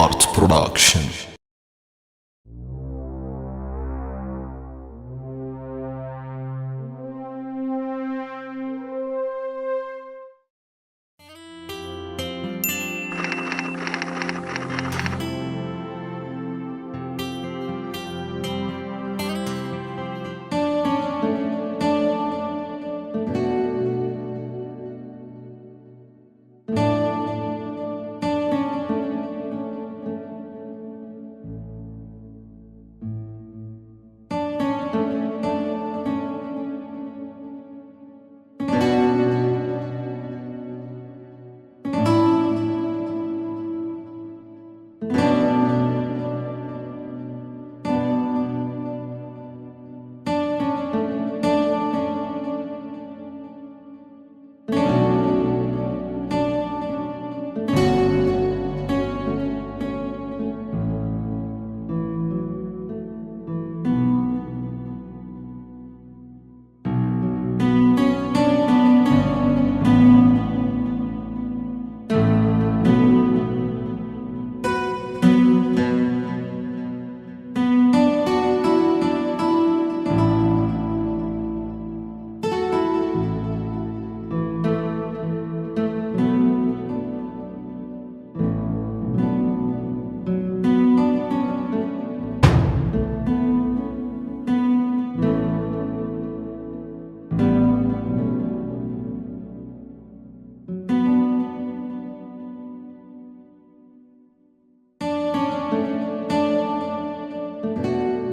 Art Production.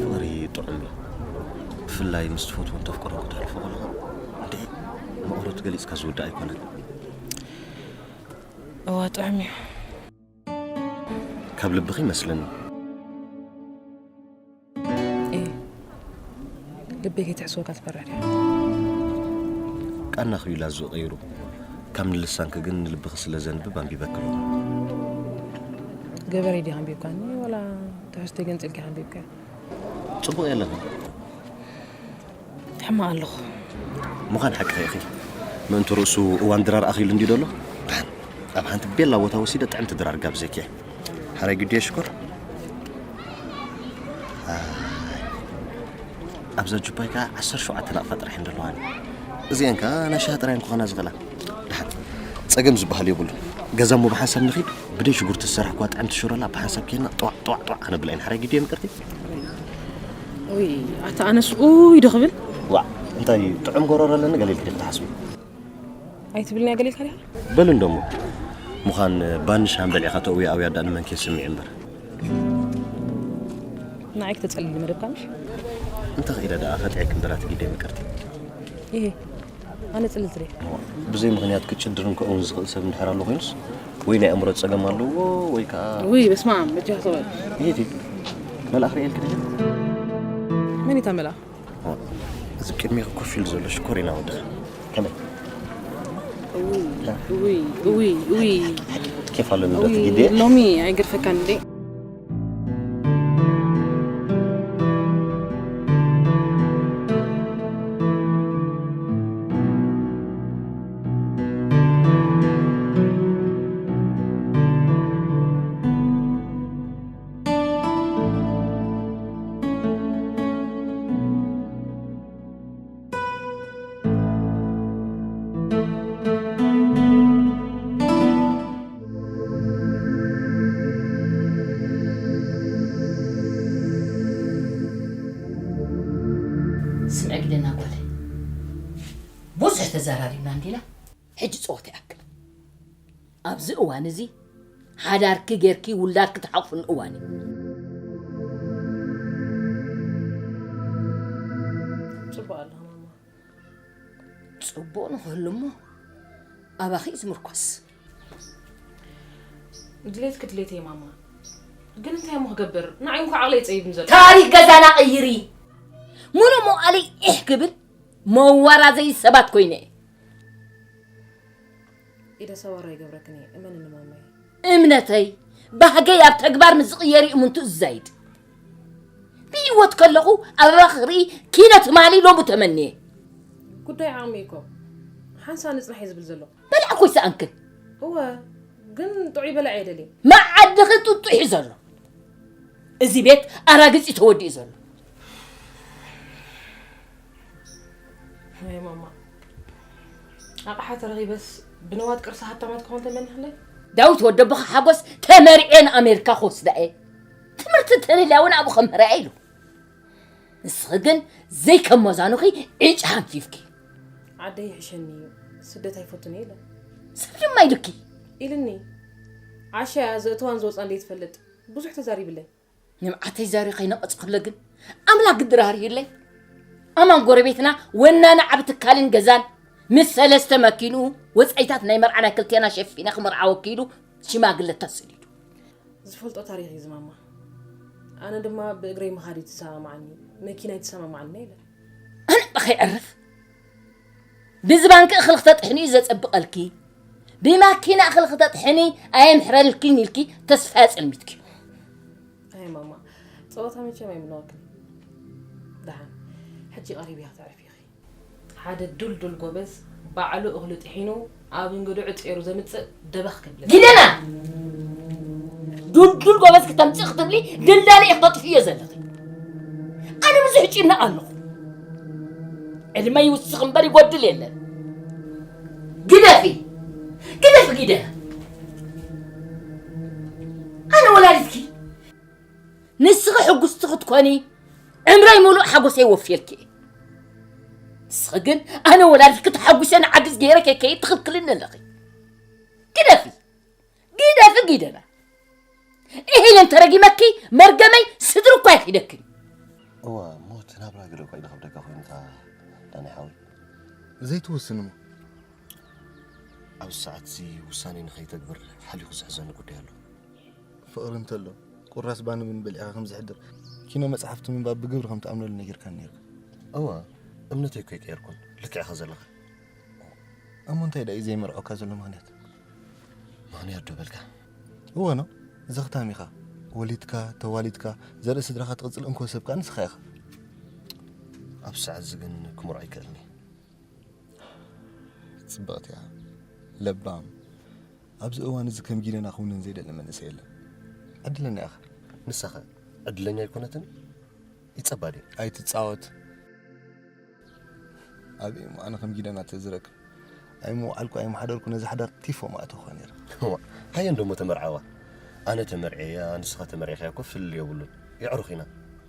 ፍቕሪ ጥዑም እዩ። ብፍላይ ምስ ትፈትዎን ተፍቅሮን ክተሕልፎ ከለኻ፣ እንድዒ መቐረቱ ገሊጽካ ዝውዳእ ኣይኮነን። እዋ፣ ጥዑም እዩ። ካብ ልብኺ ይመስለኒ። እየ። ልበይ ከይትሕስወካ ትፈርሕ ድያ? ቃና ክብላ ዝቐይሩ። ካብ ንልሳንኪ ግን ንልብኺ ስለ ዘንብብ ኣንቢበኪ ኣለኹ። ገበረይ ዲኻ ኣንቢብካኒ፣ ዋላ ትሕዝቶይ ገንጺልካ ኣንቢብካዮ? ጽቡቕ የለኽን። ሕማቕ ኣለኹ። ምዃን ሓቅኺ ኢኺ። ምእንቲ ርእሱ እዋን ድራር ኣኺሉ እንድዩ ዘሎ። ደሓን ኣብ ሓንቲ ቤላ ቦታ ወሲደ ጥዕምቲ ድራር ጋብዘኪ እየ። ሓራይ ግዲ ሽኮር። ኣይ። ኣብዛ ጁባይ ከኣ ዓሰርተ ሸውዓተ ናቕፋ ጥራሕ እየን ዘለዋኒ። እዚአን ከኣ ናይ ሻሂ ጥራይ እየን ክኾና ዝኽእላ። ደሓን ጸገም ዝበሃል የብሉን። ገዛ እሞ ብሓንሳብ ንኺድ፣ ብደይ ሽጉርቲ ዝሰራሕኩዋ ጥዕምቲ ሽሮላ ብሓንሳብ ኬድና ጥዋዕ ጥዋዕ ጥዋዕ ክነብላ ኢና። ሓራይ ግዲ እየ ምቅርቲ። ውይ፣ ኣታ ኣነስ ኡይ ዶ ክብል? ዋዕ፣ እንታይ ጥዑም ጎረሮ ኣለኒ ገለ ኢልኪ ዲኺ ትሓስቢ? ኣይትብልኒ ኣገሊልካ ዲኻ? በል እንዶ እሞ። ምዃን ባኒ ሻሃን በሊዕኻ ተእውያ ኣውያ ዳኣ ንመን ከየስምዕ እምበር። ንዓይ ክተጸልሊ መደብካ ምሽ? እንተ ኽኢለ ደኣ ከጥዕየኪ እምበር ኣቲ ግደይ ምቅርቲ። ይሄ፣ ኣነ ጽልልቲ ድየ? ብዘይ ምኽንያት ክጭድርን ክእውን ዝኽእል ሰብ እንድሕር ኣሎ ኮይኑስ፣ ወይ ናይ ኣእምሮ ጸገም ኣለዎ፣ ወይ ከኣ ውይ፣ በስመ ኣብ፣ በጃኻ ተበል። ይሄ እቲ መልኣኽ ርእየልኪ ዲኺ? መን እታ መልኣኽ? ኦ፣ እዚ ቅድሚኺ ኮፍ ኢሉ ዘሎ ሽኮሪና ወድኺ ከመይ? እውይ፣ እውይ፣ እውይ፣ እውይ። ኬፍ ኣለኒ ዶ ውይ፣ ትግዴ? ሎሚ ኣይገድፈካን እንዴ? ስምዒ ግደና ጓለይ፣ ብዙሕ ተዘራሪብና እንዲና፣ ሕጂ ጸወታ ይኣክል። ኣብዚ እዋን እዚ ሓዳርኪ ጌርኪ ውላድኪ ትሓቑፍሉ እዋን እዩ። ጽቡቕ ኣለኻ ማማ። ጽቡቕ ንኽህሉ እሞ ኣባኺ እዩ ዝምርኮስ። ድሌትኪ ድሌተይ ማማ፣ ግን እንታይ እሞ ክገብር? ንዓይ እንኳ ዓቕለይ ጸቢብኒ ዘሎ። ታሪኽ ገዛና ቀይሪ። ሙሉእ መዋእለይ ኢሕ ክብል መዋራዘይ ሰባት ኮይነ እየ። ኢደ ሰባራ ይገብረክን እየ፣ እመንኒ ማማይ። እምነተይ፣ ባህገይ ኣብ ተግባር ምስ ዝቕየር እዩ እምንቱ ዝዛይድ። ብህይወት ከለኹ ኣበባ ክርኢ ኪነ ትማሊ ሎሚ ተመንየ። ጉዳይ ዓቕሚ እዩ እኮ። ሓንሳእ ንጽናሕ እየ ዝብል ዘለኹ። በላዕኩ ይሰኣንክን። እወ፣ ግን ጥዑይ በላዕ እየ ደልየ። መዓድኺ ጥጡሕ እዩ ዘሎ። እዚ ቤት ኣራግጺ ተወዲኡ ዘሎ። ኣይ ማማ፣ ኣቕሓ ተረኺበስ ብንዋት ቅርሲ ሃብታማት ክኾን ተመኒኽለይ? ዳዊት ወደቦኻ ሓጎስ ተመሪዐ ንኣሜሪካ ክወስዳ እየ። ትምህርቲ እንተደልያ እውን ኣብኡ ከምህራ እየ ኢሉ። ንስኺ ግን ዘይከመዛኑኺ ዕጭ ሃንኪፍኪ። ዓደይ ይሕሸኒ እዩ፣ ስደት ኣይፈቱን እየ ኢለ። ሰብ ድማ ኢሉኪ። ኢልኒ። ዓሻ እያ ዘእትዋን ዝወፃን ዘይትፈልጥ። ብዙሕ ተዛሪብለይ። ንብዓተይ ዛሪ ከይነቐፅክለ ግን ኣምላክ ግድር ሃርዩለይ። ኣማን ጎረቤትና ወናኒ ዓብ ትካልን ገዛን ምስ ሰለስተ መኪንኡ ወፃኢታት ናይ መርዓ ናይ ክልቴና ሸፊነ ክምርዓ ወኪሉ ሽማግለ ተሰዲዱ። ዝፈልጦ ታሪኽ እዩ ዝማማ። ኣነ ድማ ብእግረይ ምኻድ እዩ ዝሰማማዓኒ፣ መኪና እዩ ዝሰማማዓኒ ኢለ። ኣነ እባ ከይዕርፍ ብዚ ባንኪ እኽሊ ክተጥሕኒ እዩ ዘፀብቐልኪ፣ ብማኪና እኽሊ ክተጥሕኒ ኣየምሕረልክን ኢልኪ ተስፋ የፀልሚትኪ። ኣይ ማማ፣ ፀወታ መቸም ኣይምነወክን። ደሓን ሕጂ ቀሪብ እያ ክተዕርፍ ኢኺ። ሓደ ዱልዱል ጎበዝ ባዕሉ እኽሉ ጥሒኑ ኣብ እንግድዑ ጸይሩ ዘምጽእ ደበኽ ክብል። ጊደና! ዱልዱል ጎበዝ ክተምጽእ ክትብሊ ድላለ ኢኽ ተጥፍዮ ዘለኺ። ኣነ ብዙሕ ጭነቕ ኣለኹ። ዕድመ ይውስኽ እምበር ይጎድል የለን። ግደፊ! ግደፊ ጊደና! ኣነ ወላዲትኪ ንስኺ ሕጉስቲ ክትኮኒ ዕምረይ ሙሉእ ሓጎሰይ ወፍየልኪ እየ። ንስኺ ግን ኣነ ወላዲት ክትሓጉሰ ንዓዲስ ገይረ ከይከይድ ትኽልክልኒ ኣለኺ። ግደፊ ግደፊ ጊደና። ኢሂለ እንተረጊመኪ መርገመይ ስድሪ እኳ ይኺደክን። እዋ ሞት ናብራ ግደ እኳ እዩ ዝኸብደካ ኮይኑ እታ ዳኒ ሓወይ። ዘይትውስን እሞ ኣብዚ ሰዓት እዚ ውሳኔ ንኸይተግብር ሓሊኹ ዝሕዘኒ ጉዳይ ኣሎ። ፍቕሪ እንተሎ ቁራስ ባኒ እውን በሊዕኻ ከም ዝሕድር፣ ኪኖ መጽሓፍቲ ምንባብ ብግብሪ ከም ትኣምነሉ ነጊርካኒ ነይርካ። እወ፣ እምነተይ እኮ ኣይቀየርኩን። ልክዕ ኢኻ ዘለኻ። እሞ እንታይ ደኣ እዩ ዘይመርዖካ ዘሎ ምኽንያት? ምኽንያት ዶ በልካ? እወ ነው። ዘኽታም ኢኻ። ወሊድካ፣ ተዋሊድካ፣ ዘርኢ ስድራኻ ትቕጽል እንኮ ሰብ ከኣ ንስኻ ኢኻ። ኣብዚ ሰዓት እዚ ግን ክምርዖ ኣይክእልን እየ። ጽብቕቲ እያ። ለባም። ኣብዚ እዋን እዚ ከም ጊደና ክውንን ዘይደሊ መንእሰይ የለን። ዕድለኛ ኢኻ። ንሳኸ ዕድለኛ ኣይኮነትን? ይጸባ ድየ? ኣይትጻወት። ኣበይ እሞ ኣነ ከም ጊደና ተዝረክብ። ኣይምወዓልኩ ኣይምሓደርኩ ነዛ ሓዳር ቲፎ ምኣተኹዋ ነይረ። እዋ፣ ሃየ እንዶ እሞ ተመርዓዋ። ኣነ ተመርዕየያ ንስኻ ተመርዒኻያ እኮ ፍልልይ የብሉን። የዕሩኽ ኢና።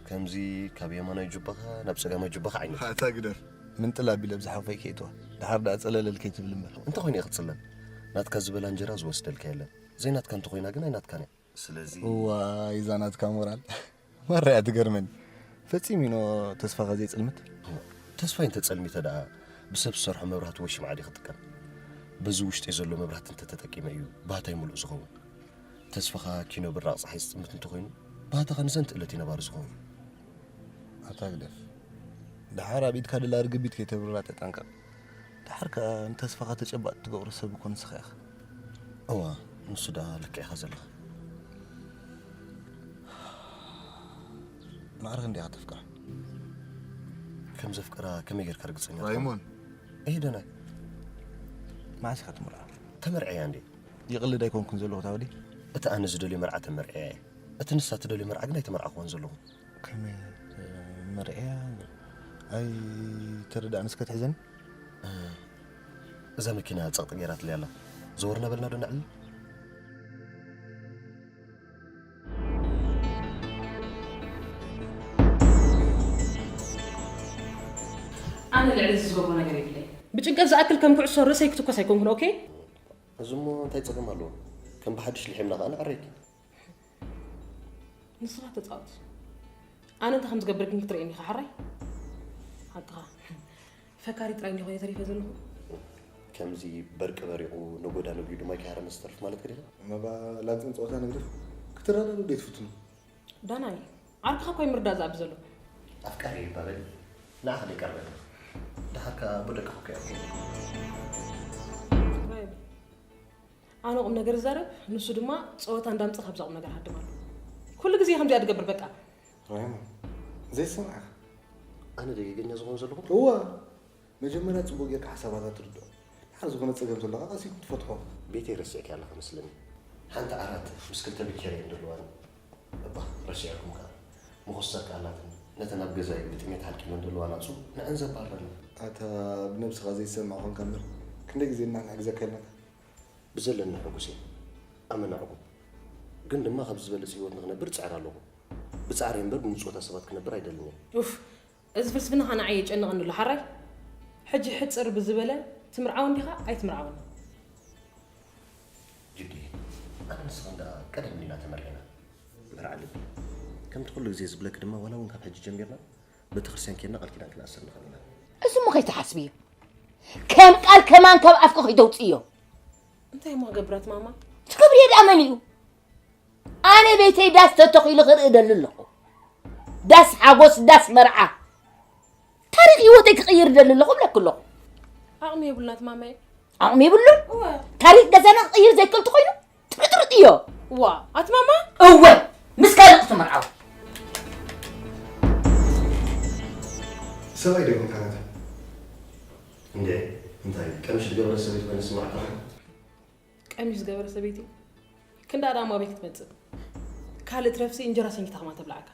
ከምዚ ካብ የማናይ ጁባኻ ናብ ጸጋማይ ጁባኻ ዓይነት። ኣታ ግደፍ። ምንጥል ኣቢለ ብዝሓፈይ ከይእትዋ። ደሓር ደኣ ጸለለል ከይትብል እምበር። እንታይ ኮይኑ እየ ክጽለል? ናትካ ዝበላ እንጀራ ዝወስደልካ የለን። ዘይናትካ እንተኾይና ግን ኣይናትካን እያ። ስለዚ እዋይ እዛ ናትካ ሞራል ማራ እያ ትገርመኒ። ፈጺሙ ኢኖ ተስፋኻ ዘይጽልምት። ተስፋይ እንተጸልሚተ ደኣ ብሰብ ዝሰርሖ መብራህቲ ወይ ሽምዓ ድየ ክጥቀም? በዚ ውሽጠይ ዘሎ መብራህቲ እንተተጠቂመ እዩ ባህታይ ምሉእ ዝኸውን። ተስፋኻ ኪኖ ብራቕ ጸሓይ ዝጽምት እንተኾይኑ ባህታኻ ንዘንት እለት እዩ ነባሪ ዝኸውን። ኣታ ግደፍ። ደሓር ኣብ ኢድካ ደላ ርግቢት ከይተብርራ ተጠንቀቕ። ደሓር ከኣ ንተስፋኻ ተጨባጥ ትገብሮ ሰብ እኮ ንስኻ ኢኻ። እዋ ንሱ ደኣ ልክዕ ኢኻ ዘለኻ። ማዕረ ክንደይ ኢኻ ተፍቅራ? ከም ዘፍቅራ ከመይ ጌርካ ርግጸኛ ትኸውን? ራይሞን። እሂ ደናይ። መዓስ ኢኻ ትምርዓ? ተመርዕያ እንዴ? ይቕልድ ኣይኮንኩን ዘለኹ ታወዲ። እቲ ኣነ ዝደልዮ መርዓ ተመርዕያ እየ። እቲ ንሳ ትደልዮ መርዓ ግን ኣይተመርዓኹዋን ዘለኹ። ከመይ መርዕያ ኣይተረዳእን እስከ ትሕዘኒ። እዛ መኪና ጸቕጢ ገይራትለይ ኣላ። ዘወር እናበልና ዶ ነዕልል? ኣነ ልዕሊ እዚ ዝገብሮ ነገር የብለይ። ብጭንቀት ዝኣክል ከም ኩዕሶ ርእሰይ ክትኮስ ኣይኮንኩን ኦኬ። እዚ እሞ እንታይ ጸገም ኣለዎ? ከም ብሓድሽ ልሒምና ከኣ ንዕረየኪ። ንስኻ ተጻወት። ኣነ እንታይ ከም ዝገብር ግን ክትርእየኒ ኢኻ ሓራይ። ሓቅኻ። ፈካሪ ጥራይ እንዲኾነ ተሪፈ ዘለኹ። ከምዚ በርቂ በሪቑ ነጎዳ ነጒዱ ማይ ከይሃረመ ዝተርፍ ማለት ክዲኻ? መባ ላግጽን ጸወታ ንግደፍ። ክትረዳዱ ደይ ትፍትኑ። ዳናይ ዓርክኻ እኮ ይምርዳእ ዝኣቢ ዘሎ። ኣፍቃሪ ይባበል ንዓኻ ደይቀርበ ኣለኹ። ደሓር ከኣ ኣቦ ደቅኻ እኮ ይኣፍቅሩ። ኣነ ቁም ነገር ይዛረብ፣ ንሱ ድማ ጸወታ እንዳምጽእ ካብዛ ቁም ነገር ሃድም ኣሎ። ኩሉ ግዜ ከምዚኣ ትገብር በቃ። ራሂማ ዘይሰማዕካ። ኣነ ደገገኛ ዝኾን ዘለኹ? እዋ መጀመርያ ጽቡቕ ጌርካ ሓሳባታ ትርድኦ። ድሓር ዝኾነ ጸገም ተሎካ ቀስ ኢልኩም ትፈትሖ። ቤተይ ረሲዕኪ ኣለኻ መስለኒ። ሓንቲ ዓራት ምስ ክልተ ብቸር እየን ዘለዋን። እባ ረሲዕኩም ከኣ። መኾስተር ከኣ ኣላትን። ነተን ኣብ ገዛይ ብጥሜት ሓልቂመን ዘለዋ ናጹ ንዕን ዘባረን። ኣታ ብነብስኻ ዘይትሰምዕ ኾንካ እምበር፣ ክንደይ ግዜ እና ንሕግዘካ ኢልናካ? ብዘለኒ ሕጉስ እየ። ኣመና ዕጉብ። ግን ድማ ካብ ዝበልጽ ህይወት ንኽነብር ጽዕር ኣለኹ። ብጻዕሪ እምበር ብምጽወታ ሰባት ክነብር ኣይደልን እየ። ኡፍ፣ እዚ ፍልስፍናኻ ንዓይ የጨንቐኒ ኣሎ ሓራይ። ሕጂ ሕጽር ብዝበለ ትምርዓወን ዲኻ ኣይትምርዓወን? ጅዲ፣ ኣነ ንስኽን ደኣ ቀደም ኢልና ተመርዒና። መርዓ ልቢ። ከምቲ ኩሉ ግዜ ዝብለኪ ድማ ዋላ እውን ካብ ሕጂ ጀሚርና ቤተክርስትያን ኬድና ቃል ኪዳን ክንኣስር ንኽእል ኢና። እዚ እሞ ከይትሓስብዮ። ከም ቃል ከማን ካብ ኣፍኪ ከይተውፅእዮ። እንታይ እሞ ክገብር ኣቲ ማማ? ትገብርዮ ደኣ መን እዩ? ኣነ ቤተይ ዳስ ተተኺሉ ክርኢ ደሊ ኣለኹ። ዳስ ሓጎስ፣ ዳስ መርዓ። ታሪኽ ህይወተይ ክቕይር ደሊ ኣለኹ እብለኪ ኣለኹ። ዓቕሚ የብሉን ኣቲ ማማይ። ዓቕሚ የብሉን? እወ። ታሪኽ ገዛና ክቕይር ዘይክእል ተኾይኑ ጥርጥርጥዮ። ዋ፣ ኣቲ ማማ? እወ፣ ምስ ካልእ ክትምርዓው። ሰብኣይ ዶ ይኾንካ ናታ? እንዴ፣ እንታይ ቀምሽ ዝገበረ ሰበይቲ ኮይነ ስማዕካ? ቀሚሽ ዝገበረ ሰበይቲ ክንዳ ዳማ ቤት ክትመጽእ። ካልእ ትረፍሲ እንጀራ ሰንኪታ ከማ ተብላዓካ።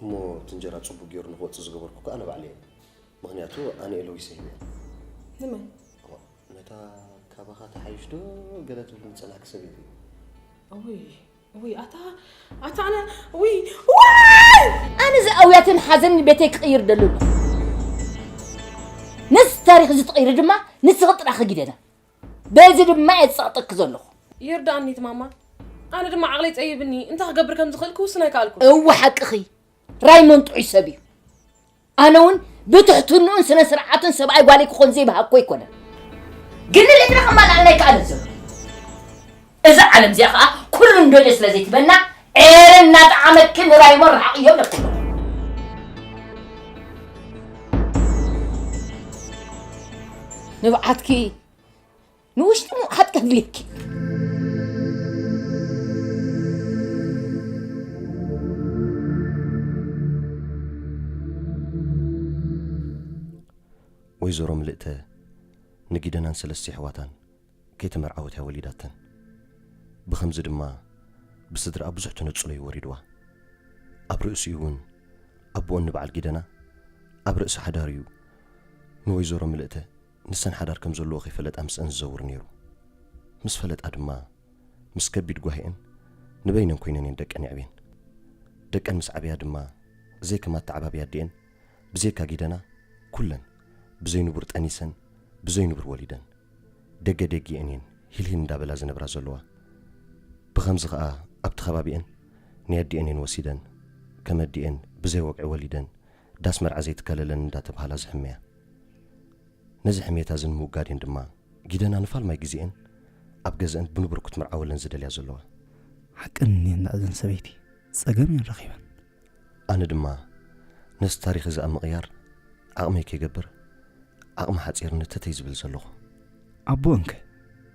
እሞ እቲ እንጀራ ጽቡቕ ገይሩ ንኽወጽእ ዝገበርኩ እኮ ኣነ ባዕለይ እየ። ምኽንያቱ ኣነ እየ ለዊሰ ሂበያ። ንመን? እዋ፣ ነታ ካባኻ ተሓይሽ ዶ ገለ ትብሉ ዝጸናሕኪ ሰበይቲ። እውይ፣ እውይ፣ ኣታ፣ ኣታ ኣነ፣ እውይ፣ እውይ! ኣነ እዚ ኣውያትን ሓዘንን ቤተይ ክቕይር ደሊ ኣሎ። ነዚ ታሪኽ እዚ ትቕይሪ ድማ ንስኺ ጥራሕ ጊደና። በዚ ድማ እየ ዝጸቕጠኪ ዘለኹ። ይርድኣኒ እቲ ማማ። ኣነ ድማ ዓቕለይ ጸቢብኒ፣ እንታይ ክገብር ከም ዝኽእል ክውስን ኣይከኣልኩን። እወ ሓቅኺ። ራይሞን ጥዑይ ሰብ እዩ። ኣነ እውን ብትሕትንኡን ስነ ስርዓቱን ሰብኣይ ጓለይ ክኾን ዘይበሃግኩ ኣይኮነን። ግን ንልእትና ከማልኣልና ኣይከኣለን ዘሎ። እዛ ዓለም እዚኣ ኸኣ ኩሉ እንደልዮ ስለ ዘይትበና፣ ዔረ እናጠዓመኪ ንራይሞን ርሓቕዮ እብለኪ ኣለኹ። ንብዓትኪ ንውሽጢ ምውሓጥ ከድልየኪ። ወይዘሮ ምልእተ ንጊደናን ሰለስተ ኣሕዋታን ከይተመርዓወት እያ ወሊዳተን። ብኸምዚ ድማ ብስድራኣ ብዙሕ ተነጽሎ እዩ ወሪድዋ። ኣብ ርእሲኡ እውን ኣቦኦን ንበዓል ጊደና ኣብ ርእሲ ሓዳር እዩ ንወይዘሮ ምልእተ ንሰን ሓዳር ከም ዘለዎ ከይፈለጣ ምስአን ዝዘውር ነይሩ። ምስ ፈለጣ ድማ ምስ ከቢድ ጓሂአን ንበይነን ኮይነን እየን ደቀን የዕብየን። ደቀን ምስ ዓብያ ድማ ዘይከም ኣተዓባብያ ኣዲአን ብዘይካ ጊደና ኩለን ብዘይ ንቡር ጠኒሰን ብዘይ ንቡር ወሊደን። ደገ ደጊአን እየን ሂልሂል እንዳበላ ዝነብራ ዘለዋ። ብኸምዚ ኸኣ ኣብቲ ከባቢአን ናይ ኣዲአን እየን ወሲደን ከም ኣዲአን ብዘይ ወግዒ ወሊደን ዳስ መርዓ ዘይትከለለን እንዳተብሃላ ዝሕመያ። ነዚ ሕሜታ እዚ ንምውጋድ እየን ድማ ጊደና ንፋልማይ ግዜአን ኣብ ገዝአን ብንቡር ክትምርዓወለን ዝደልያ ዘለዋ። ሓቀን እኒአን እዘን ሰበይቲ ጸገም እየን ረኺበን። ኣነ ድማ ነዚ ታሪኽ እዚ ኣብ ምቕያር ዓቕመይ ከይገብር ዓቕሚ ሓጺርኒ ተተይ ዝብል ዘለኹ። ኣቦአንከ?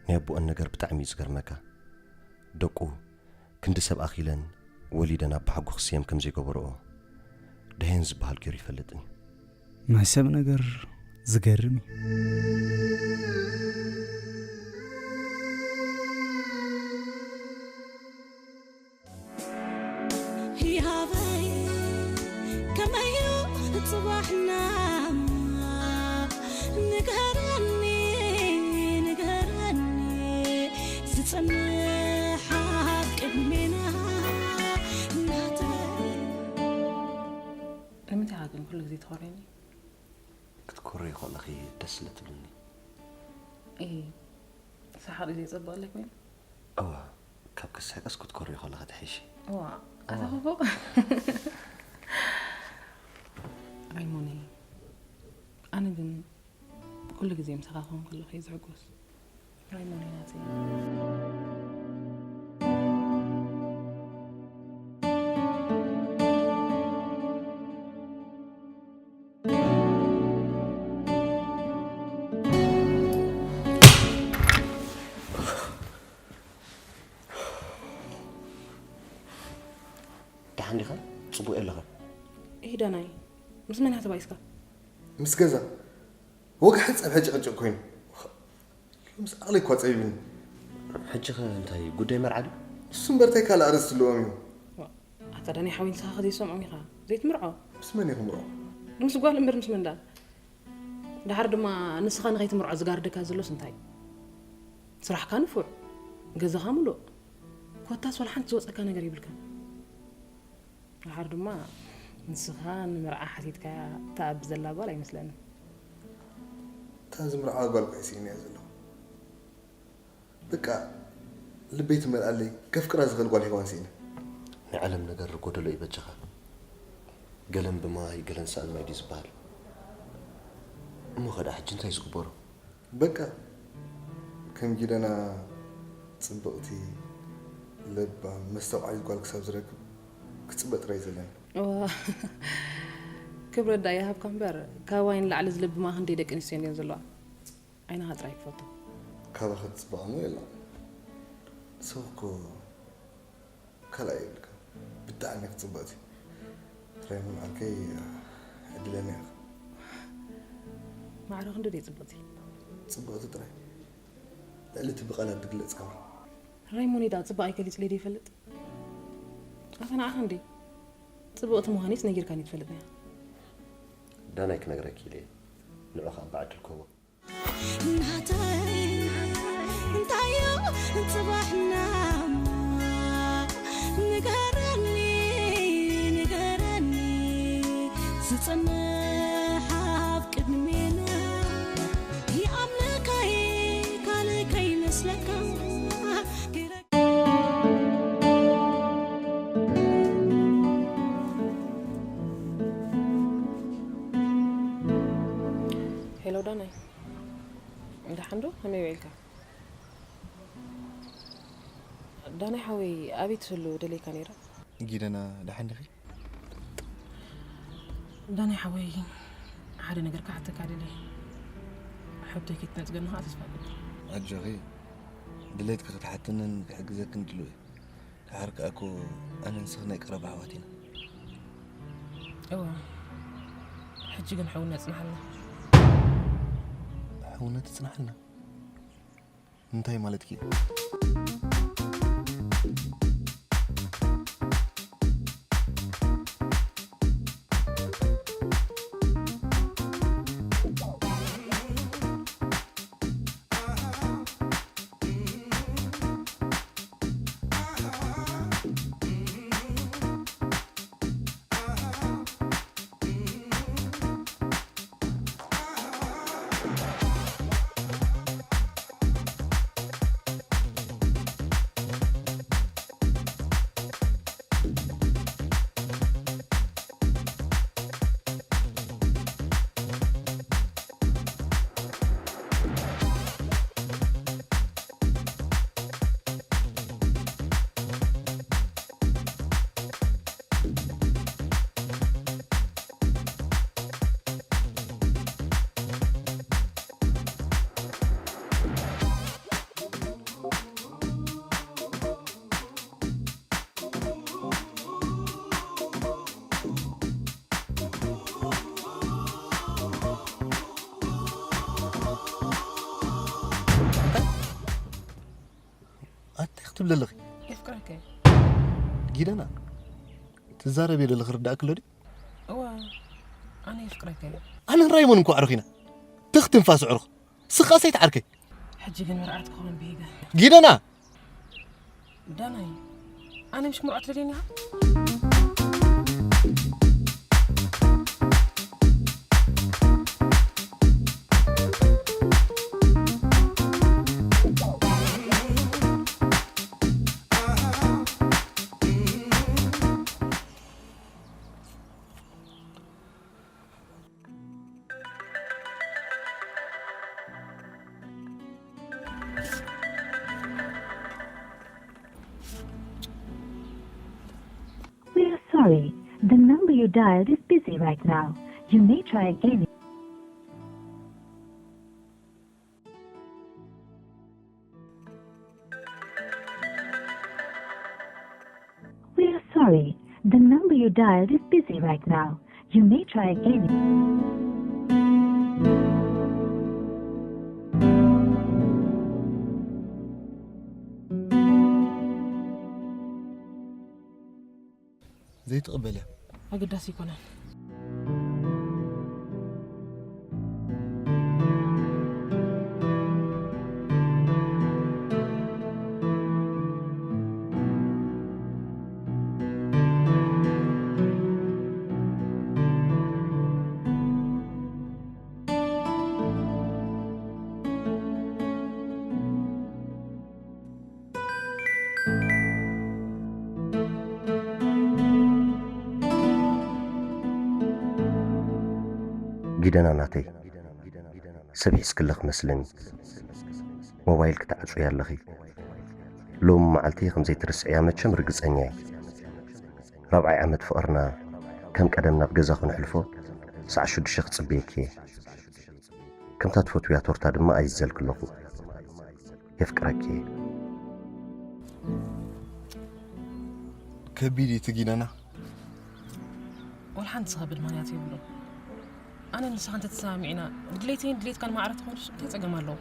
ናይ ኣቦአን ነገር ብጣዕሚ እዩ ዝገርመካ። ደቁ ክንዲ ሰብ ኣኺለን ወሊደን ኣባሓጎ ክስየም ከም ዘይገበርኦ ደሃየን ዝበሃል ገይሩ ይፈልጥን እዩ። ናይ ሰብ ነገር ዝገርም እዩ። ይሃበይ ከመዩ ጽባሕና ንገረኒ ንገረኒ ዝጸንሕ ኣብ ቅድሜና ናተይ። ንምንታይ ኢኻ ግን ኩሉ ግዜ ትኾርየኒ? ክትኮርይ ከለኺ ደስ ስለ ትብልኒ። እ፣ ሰሓቕ እዩ ዘየጸብቐለይ ኮይኑ? እዋ፣ ካብ ክትስሕቅስ ክትኮርይ ከለኺ ትሕሺ። እዋ፣ ኣታ ኾኾ። ራይሞኒ፣ ኣነ ግን ኩሉ ግዜ ምሳኻ ክኾን ከለኹ እየ ዝሕጎስ። ራይሞኒ ናተይ። ደሓን ዲኻ? ጽቡቕ ኣለኻ? ኢሂ ዳናይ፣ ምስ መን ኢኻ ተባኢስካ? ምስ ገዛ። ወግሐ ጸብሐ ጭቕጭቕ ኮይኑ። ሎምስ ዓቕለይ እኳ ጸቢብኒ። ሕጂ ኸ እንታይ ጉዳይ መርዓ ድዩ? እሱ እምበር እንታይ ካልእ ኣርእስቲ ኣለዎም እዩ? ኣታ ዳኒ ሓወይ ንስኻ ከዘይሰምዖም ኢኻ ዘይትምርዖ። ምስ መን እየ ክምርዖ? ምስ ጓል እምበር ምስ መን ደኣ? ደሓር ድማ ንስኻ ንኸይትምርዖ ዝጋርደካ ዘሎስ እንታይ? ስራሕካ ንፉዕ፣ ገዛኻ ምሉእ፣ ኮታስ ዋላ ሓንቲ ዝወፀካ ነገር የብልካን። ደሓር ድማ ንስኻ ንመርዓ ሓቲትካያ ትኣቢ ዘላ ጓል ኣይመስለንን። እታ ዝምርዓዋ ጓል እኳ እየ ስኢነያ ዘለኹ። በቃ ልበይ ትመልኣለይ፣ ከፍቅራ ዝኽእል ጓል ሄዋን ስኢነ። ናይ ዓለም ነገር ጎደሎ እዩ በጃኻ። ገለን ብማይ ገለን ሰኣን ማይ ድዩ ዝበሃል? እሞ ኸ ደኣ ሕጂ እንታይ ዝግበሮ? በቃ ከም ጊደና ጽብቕቲ፣ ለባም፣ መስተውዓሊት ጓል ክሳብ ዝረክብ ክጽበ ጥራይ እዩ ዘለኒ። እዋ፣ ክብረት ደኣ ይሃብካ እምበር ካብ ዋይ ንላዕሊ ዝልብማ ክንደይ ደቂ ኣንስትዮ እንድየን ዘለዋ። ዓይንኻ ጥራይ ክፈቱ። ካባኺ ትጽበቕ እሞ የላን። ንስኺ እኮ ካልኣይ የብልክን። ብጣዕሚ ኢኺ ጽብቕቲ። ራይሞን ዓርከይ ዕድለኛ ኢኻ። ማዕረ ክንዲ ድየ ጽብቕቲ? ጽብቕቲ ጥራይ። ልዕሊ እቲ ብቓላት ዝግለጽ ከማን። ራይሞን ደኣ ጽባቐይ ገሊጽለይ ዶ ይፈልጥ? ኣታ ንዓኻ እንዴ ጽብቕቲ ምዃነይስ ነጊርካኒ ትፈልጥ ነያ። ዳናይ ክነግረኪ ኢለ እየ። ንዑ ኸኣ በዓል ትልከቦ። ናተይ እንታዩ ጽባሕና ንገረኒ ንገረኒ ዝጸንሕ ኣብ ቅድሜና ይኣምነካይ ካልእ ከይመስለካ ሄሎ ዳናይ፣ ደሓን ዶ? ከመይ ውዒልካ? ዳናይ ሓወይ፣ ኣበይ ትህሉ ደለይካ ነይረ። ጊደና፣ ደሓን ዲኺ? ዳናይ ሓወይ፣ ሓደ ነገር ክሓተካ ደለየ። ሕቶይ ከይትነጽገኒ ኸዓ ተስፋ እገብር። ኣጆኺ፣ ድሌትኪ ክትሓትንን ክሕግዘክን ድሉው እየ። ደሓር ከኣ እኮ ኣነ ንስኺ ናይ ቀረባ ኣሕዋት ኢና። እወ፣ ሕጂ ግን ሕውነት ጽንሓልና። ሕውነት ጽንሓልና? እንታይ ማለትኪ? ኣቲ ክትብል ዘለኺ? የፍቅረከ። ጊደና፣ ትዛረቢ ዘለኺ ርዳእኪ ኣሎ ድዩ? እዋ፣ ኣነ የፍቅረከ። ኣነን ራይሞን እንኳ ኣዕሩኽ ኢና። ትኽ ትንፋስ ኣዕሩኽ። ስኻ ሰይት ዓርከይ። ሕጂ ግን መርዓት ክኸውን ብሂገ። ጊደና! ዳናይ፣ ኣነ ምሽ ክምርዖ ትደልየኒ ኢኻ? We are sorry. The number you dialed is busy right now. You may try again. We are sorry. The number you dialed is busy right now. You may try again. ዘይትቕበልያ? ኣገዳሲ ኣይኮነን። ጊደና ናተይ፣ ሰብ ሒዝክለ ክመስለኒ። ሞባይል ክትዓጽውያ ኣለኺ። ሎሚ መዓልቲ ከም ዘይትርስዕያ መቸም ርግጸኛ እየ። ራብዓይ ዓመት ፍቕርና ከም ቀደም ናብ ገዛ ክነሕልፎ ሰዓት ሽዱሽተ ክጽበየኪ እየ። ከምታ ትፈትውያ ቶርታ ድማ ኣይዘልክ ኣለኹ። የፍቅረኪ እየ። ከቢድ እዩ እቲ ጊደና። ወላ ሓንቲ ዝኸብድ ምኽንያት የብሉን። ኣነ ንስኻ እንተተሰማሚዕና፣ ድሌተይን ድሌትካን ማዕረ ተኾኑስ እንታይ ጸገም ኣለዎ?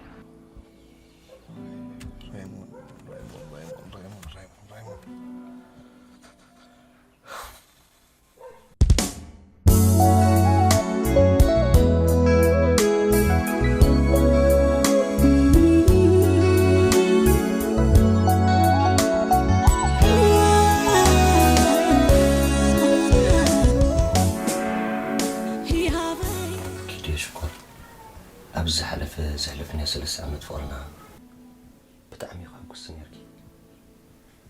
ራይሞን፣ ራይሞን፣ ራይሞን፣ ራይሞን፣ ራይሞን፣ ራይሞን። ኪድዮ ሽኮር፣ ኣብዚ ዝሓለፈ ዘሕለፍናዮ ሰለስተ ዓመት ፍቕርና ብጣዕሚ ኢኻ ሕጉስቲ ነይርኪ።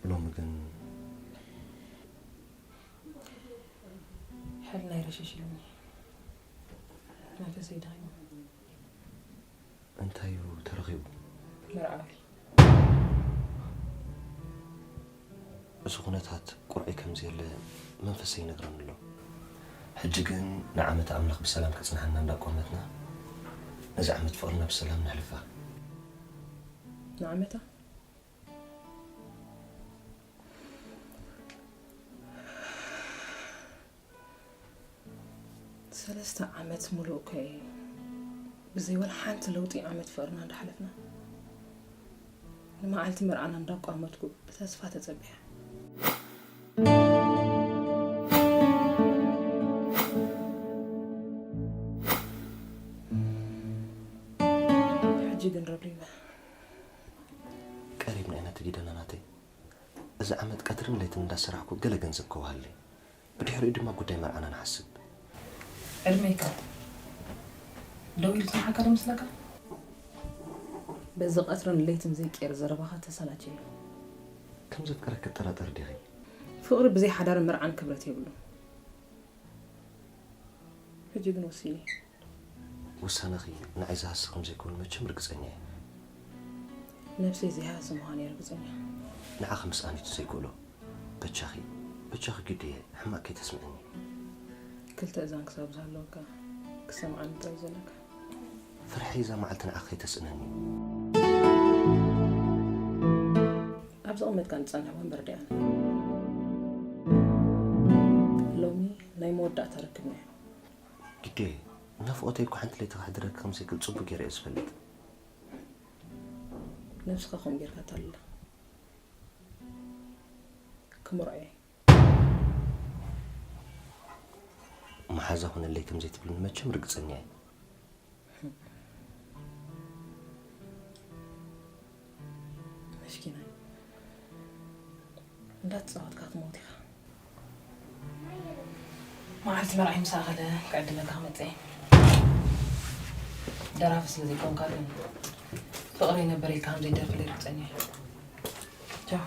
ሎሚ ግን ሕልናይ ረሸሽ ኢሉኒ። መንፈሰይ ደኺሙ። እንታይ እዩ ተረኺቡ? መርዓዊ። እዚ ኩነታት ቁርዒ ከም ዘየለ መንፈሰይ ይነግረኒ ኣሎ። ሕጂ ግን ንዓመት ኣምላኽ ብሰላም ከጽንሓና እንዳቋመትና ነዚ ዓመት ፍቕርና ብሰላም ነሕልፋ። ንዓመታ? ሰለስተ ዓመት ሙሉእ እኮ እዩ ብዘይ ወላ ሓንቲ ለውጢ ዓመት ፍቕርና እንዳሕለፍና። ንመዓልቲ መርዓና እንዳቋመትኩ ብተስፋ ተጸቢያ። ሕጂ ግን ረብሪበ። ቀሪብና ኢና እቲ ጊደና ናተይ። እዚ ዓመት ቀትርን ለይትን እንዳሰራሕኩ ገለ ገንዘብ ከውሃለይ። ብድሕሪኡ ድማ ጉዳይ መርዓና ንሓስብ። ዕድመይካ ደው ኢሉ ዝመሓካ ዶ መስለካ? በዚ ቀትርን ለይትን ዘይቀየር ዘረባኻ ተሰላችየ። ከም ዘፍቀረኪ ትጠራጠሪ ዲኺ? ፍቕሪ ብዘይ ሓዳርን መርዓን ክብረት የብሉን። ሕጂ ግን ወሲነ። ውሳነኺ ንዓይ ዝሃሲ ከም ዘይኮነ መቸም ርግጸኛ እየ። ነብሰይ ዘይሃሲ ምዃነይ ርግጸኛ። ንዓኺ ምስኣን እዩ ዘይክእሎ። በጃኺ፣ በጃኺ ግዲ እየ፣ ሕማቕ ከይተስምዕኒ። ክልተ እዛን ክሳብ ዝሃለወካ ክሰምዓኒ ጥራይ ዘለካ። ፍርሒ እዛ መዓልቲ ንዓኺ ከይተስእነኒ። ኣብ ዝቕመጥካ ንጸንሕ ወንበር ድያን። ሎሚ ናይ መወዳእታ ርክብና እዩ። ግዴ፣ ናፍቖተይ እኮ ሓንቲ ለይቲ ክሕድረኪ ከም ዘይክእል ጽቡቕ ገይረ እየ ዝፈልጥ። ነብስኻ ከምኡ ጌርካ ኣታልላ። ክምርዖ እየ። መሓዛ ኹነለይ ከም ዘይትብልኒ መቸም ርግጸኛ እየ። መስኪናይ። እንዳተጻወትካ ክትመውት ኢኻ። መዓልቲ መርዓይ ምስ ኣኸለ ክዕድመካ ክመጽእ እየ። ደራፊ ስለ ዘይኮንካ ግን ፍቕረይ ነበር ኢልካ ከም ዘይደርፍለይ ርግጸኛ እየ። ቻው።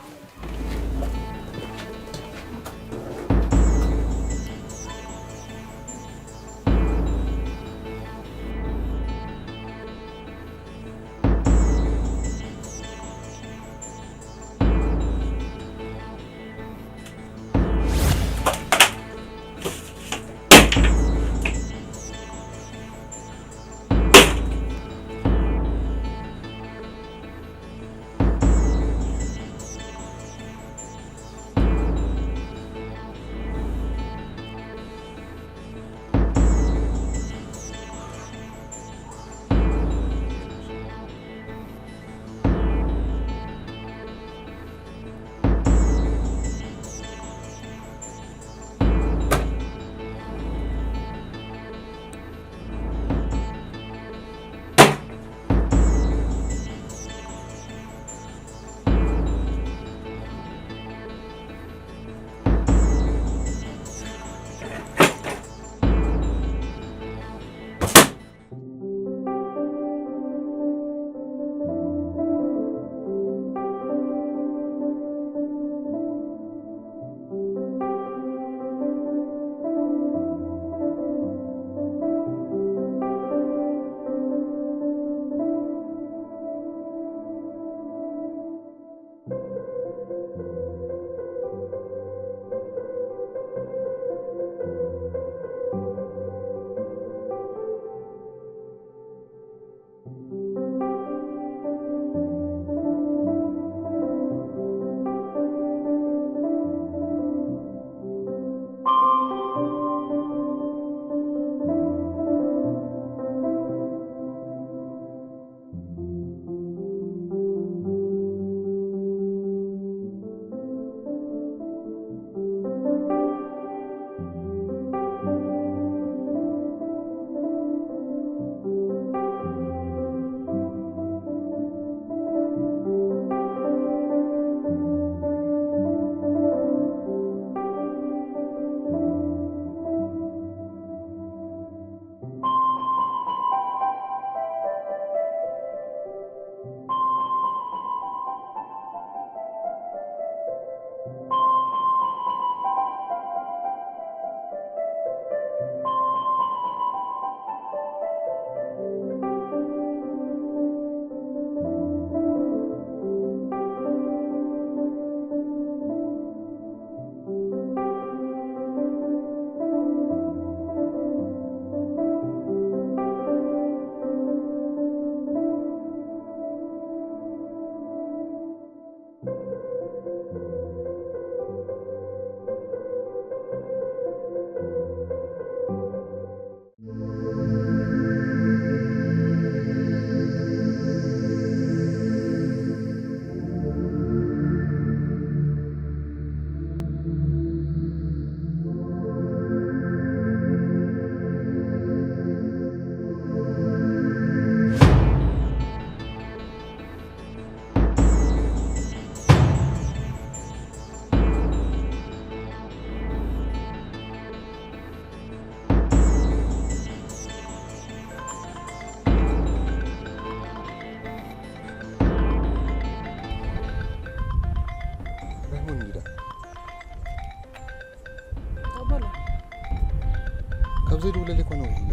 ዘይደውለለይ እኮ ነዊሕ እዩ።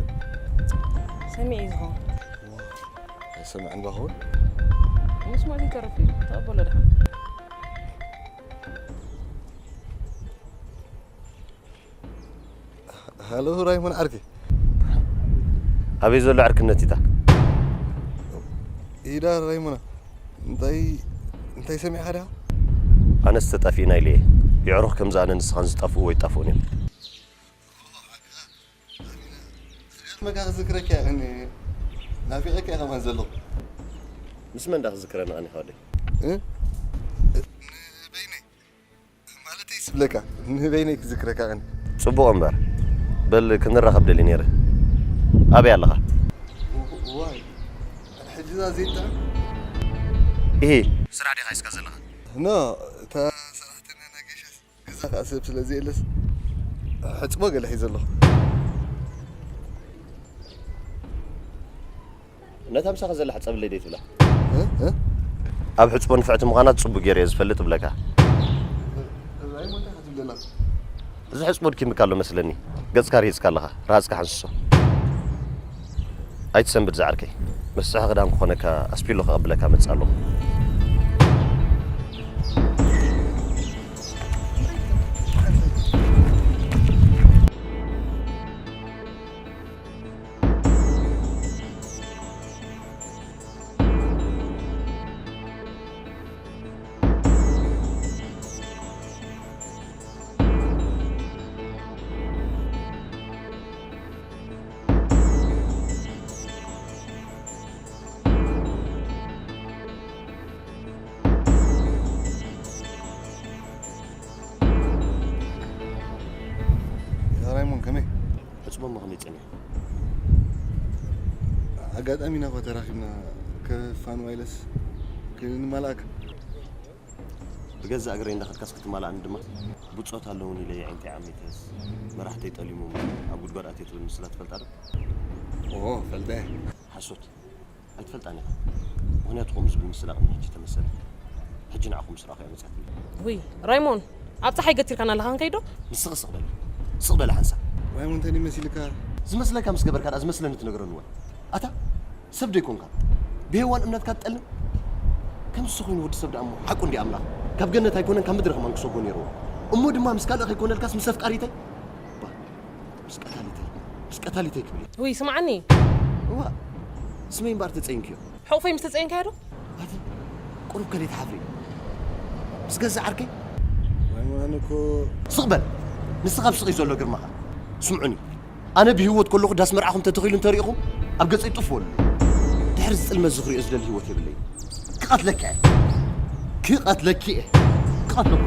ሰሚዐ እዩ ዝኸውን። ኣይሰምዕን ዶ ክኸውን? ምስማዕ ዘይተርፍ እዩ። ተቐበሎ ድሓን። ሃሎ ራይሞን ዓርኪ። ኣበይ ዘሎ ዕርክነት ኢታ? ኢዳ ራይሞና። እንታይ፣ እንታይ ሰሚዕኻ ዲኻ? ኣነስ ተጣፊእና ኢለ እየ። የዕሩኽ ከምዚ ኣነ ንስኻን ዝጣፍኡ ኣይጣፍኡን እዮም። መካ ክዝክረካ እየ፣ ናፊቐካ እየ ከማን ዘለኹ። ምስ መን ዳ ክዝክረና ኣነ ወደይ? እ? ንበይነይ። ማለተይ ስብለካ፣ ንበይነይ ክዝክረካ ቀን። ጽቡቕ እምበር። በል ክንራኸብ ደልየ ነይረ። ኣበይ ኣለኻ? ዋይ፣ ሕጂ እዛ ዘይጥዕም? ኢሂ፣ ስራሕ ዲኻ ሒዝካ ዘለኻ? ኖ፣ እታ ሰራሕተኛ ናይ ጌሻስ ገዛ ከኣ ሰብ ስለ ዘየለስ፣ ሕጽቦ ገለ ሒዘ ኣለኹ። ነታ ምሳኻ ዘላ ሕጸብለይ ደይ ትብላ? እ? እ? ኣብ ሕጽቦ ንፍዕቲ ምዃና ጽቡቕ ገይረ እየ ዝፈልጥ እብለካ። እዛ እሞ እንታይ ክትብል ዘለኻ? እዚ ሕጽቦ ድኪምካ ኣሎ መስለኒ። ገጽካ ርሂጽካ ኣለኻ። ረሃጽካ ሓንስሶ። ኣይትሰንብድ ዝዓርከይ። መስርሒ ክዳን ክኾነካ ኣስፒሎ ከቐብለካ መጽእ ኣለኹ። ያ ራይሞን ከመይ? ሕጽቦ እሞ ከመይ ጸኒሑ? ኣጋጣሚ ኢና እኮ ተራኺብና፣ ከፋንዋ ኢለስ ክንማልኣካ። ብገዛእ እግረይ እንዳኸድካስ ክትማልኣኒ ድማ ብጾት ኣለዉኒ ኢለ የዒንተይ ዓሚተስ መራሕተይ ጠሊሞም ኣብ ጉድጓድ ኣትየ ትብል ምስላ ትፈልጣ ዶ? ኦ፣ ፈልጠ። ሓሶት። ኣይትፈልጣን ኢኻ። ምኽንያቱ ከምኡ ዝብል ምስላ ቅድሚ ሕጂ ተመሰለ። ሕጂ ንዓኹም ምስ ረኣኹ እያ መጺኣትኒ። ውይ፣ ራይሞን፣ ኣብ ጸሓይ ገቲርካና ኣለኻ ክንከይዶ? ንስኺ ስቕ በሊ። ስቕ በሊ ሓንሳብ። ራይሞን፣ እንታይ መሲልካ? ዝመስለካ ምስ ገበርካ ደኣ ዝመስለኒ ትነግረኒ ወይ? ኣታ፣ ሰብ ዶ ኣይኮንካ? ብሄዋን እምነትካ ትጠልም? ከምዚ ኮይኑ ወዲ ሰብ ደኣ እሞ፣ ሓቁ እንዲ ኣምላኽ። ካብ ገነት ኣይኮነን፣ ካብ ምድሪ ከማን ክሰጎ ነይርዎ። እሞ ድማ ምስ ካልእ ከይኮነልካስ ምስ ኣፍቃሪተይ? ባ፣ ምስ ቀታሊተይ፣ ምስ ቀታሊተይ ክብል። ውይ፣ ስምዓኒ። እዋ፣ ስመይ እምበኣር ተጸይንክዮ። ሕቑፈይ ምስ ተጸየንካዮ ዶ? ኣቲ፣ ቁሩብ ከለይ ትሓፍሪ። ምስ ገዛእ ዓርከይ? ዋይ፣ ኣነ እኮ ስቕ በል። ንስኻ ኣብ ስቕ እዩ ዘሎ ግርማኻ። ስምዑኒ። ኣነ ብህይወት ከለኹ ዳስ መርዓኹም ተተኺሉ እንተሪኢኹም፣ ኣብ ገጸይ ጡፍ በሉ። ድሕሪ ዝጽልመት ዝኽሪኦ ዝደሊ ህይወት የብለይን። ክቐትለካ እየ። ክቐትለኪ እየ። ክቐትለኩ።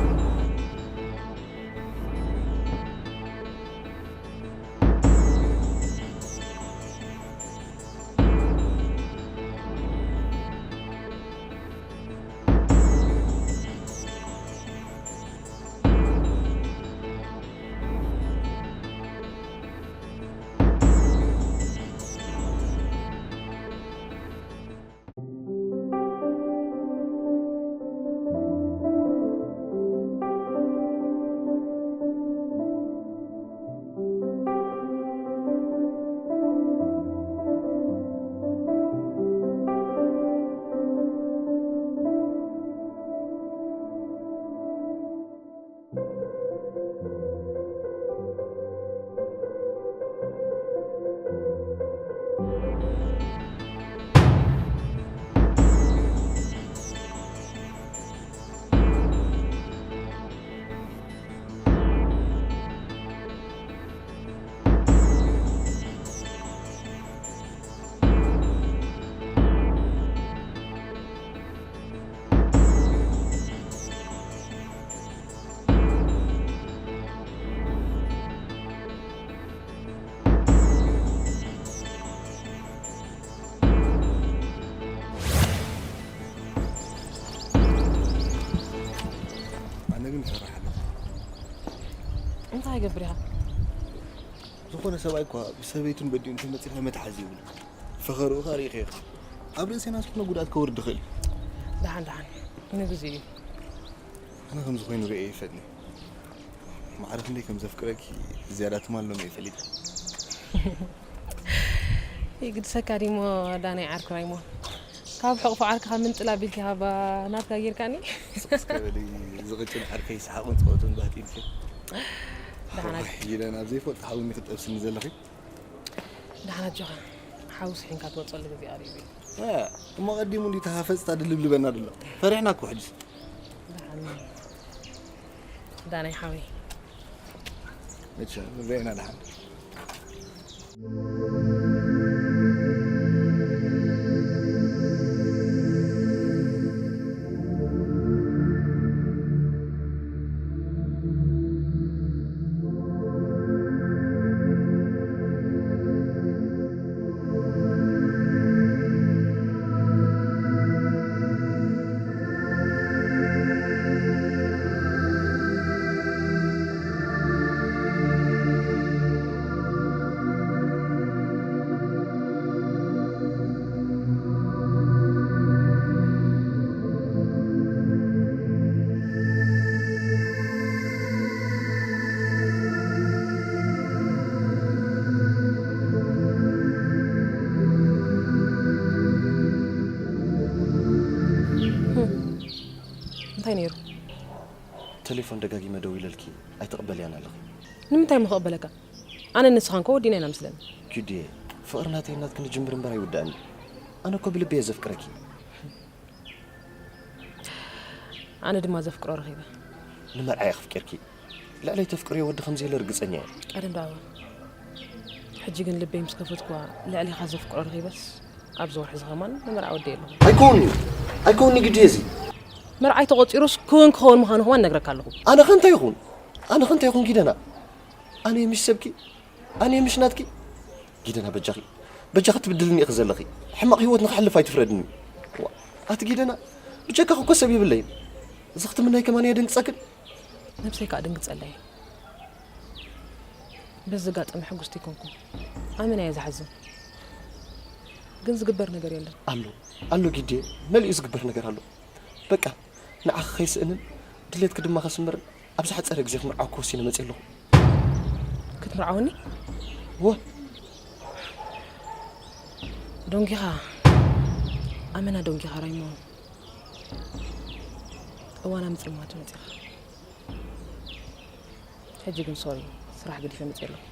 ኣነ ግን ይፈርሕ ኣለኹ። እንታይ ይገብር ኢኻ? ዝኾነ ሰብኣይ እኳ ብሰበይቱን በዲኡ እንተመጺኻ መትሓዚ ይብሉ። ፈኸርኡ ኸኣ ርኢኸ ኢኻ። ኣብ ርእሴና ዝኾነ ጉድኣት ከውርድ ይኽእል እዩ። ደሓን ደሓን፣ ንግዜኡ እዩ። ኣነ ከምዚ ኮይኑ ርእየ ይፈትኒ። ማዕረ ክንደይ ከም ዘፍቅረኪ ዝያዳ ትማል ሎሚ እየ ፈሊጠ። ይግድሰካ ዲሞ ዳናይ ዓርኩ ራይሞ? ካብ ሕቑፎ ዓርክኻ ምንጥል ኣቢልካ ኢኻ ባ ናትካ ጌርካኒ። ስቕ እስከ በሊ፣ ዝቕጭን ዓርከይ ሰሓቕን ጸወትን ባህቲ ኢልኪ። ደሓና። ዋይ፣ ኢለን ኣብ ዘይፈልጦ ሓዊ ክትጠብስኒ ዘለኺ። ደሓና ኣጆኻ። ሓዊ ስሒንካ ትወጸሉ ግዜ ቀሪቡ እዩ። እ፣ እሞ ቀዲሙ እንዲ ተሃፈጽታ ድልብልበና ድሎ። ፈሪሕና እኮ ሕጅስ። ደሓን። ዳናይ ሓወይ። መቸም ንርኤና ደሓን። እንታይ ነይሩ? ቴሌፎን ደጋጊመ ደዊለልኪ ኣይትቕበልያን ኣለኺ። ንምንታይ እሞ ክቕበለካ? ኣነ ንስኻን እኮ ወዲና ኢና ምስለን። ኪዱየ፣ ፍቕሪ ናተይ ናትኪ ንጅምር እምበር ኣይውዳእን እዩ። ኣነ እኮ ብልቢ እየ ዘፍቅረኪ። ኣነ ድማ ዘፍቅሮ ረኺበ። ንመርዓይ ኣፍቂርኪ። ልዕለይ ተፍቅርዮ ወዲ ከም ዘየለ ርግጸኛ እየ። ቀደም ደኣ እዋ። ሕጂ ግን ልበይ ምስ ከፈትኩዋ ልዕሌኻ ዘፍቅሮ ረኺበስ ኣብዚ ወርሒ እዚ ኸማን ንመርዓ ወደየ ኣለኹ። ኣይከውን እዩ። ኣይከውን እዩ ግዲ እዚ። መርዓይ ተቖጺሩስ ክውን ክኸውን ምዃኑ ኸማን ነግረካ ኣለኹ። ኣነ ኸ እንታይ ይኹን? ኣነ ኸ እንታይ ይኹን ጊደና? ኣነ ምሽ ሰብኪ? ኣነ ምሽ ናትኪ? ጊደና በጃኺ። በጃኺ ትብድልኒ ኢኺ ዘለኺ። ሕማቕ ህይወት ንኽሕልፍ ኣይትፍረድኒ። ዋ፣ ኣቲ ጊደና፣ ብጀካኺ እኮ ሰብ የብለይን። እዚ ክትምናይ ከማን የደንግጸክን? ነብሰይ ከኣ ደንግጸላ እየ። በዚ ኣጋጣሚ ሕጉስቲ ኣይኮንኩን። ኣመና እየ ዝሓዝን። ግን ዝግበር ነገር የለን። ኣሎ፣ ኣሎ ጊዴ፣ መሊኡ ዝግበር ነገር ኣሎ። በቃ፣ ንዓኺ ከይስእንን ድሌትኪ ድማ ከስምርን ኣብ ዝሓጸረ ግዜ ክምርዓወኪ ወሲነ መጺአ ኣለኹ። ክትምርዓወኒ? እወ። ደንጊኻ፣ ኣመና ደንጊኻ ራይሞ። እዋና ምጽልማቱ መጺኻ። ሕጂ ግን ሶሪ፣ ስራሕ ገዲፈ መጺአ ኣለኹ።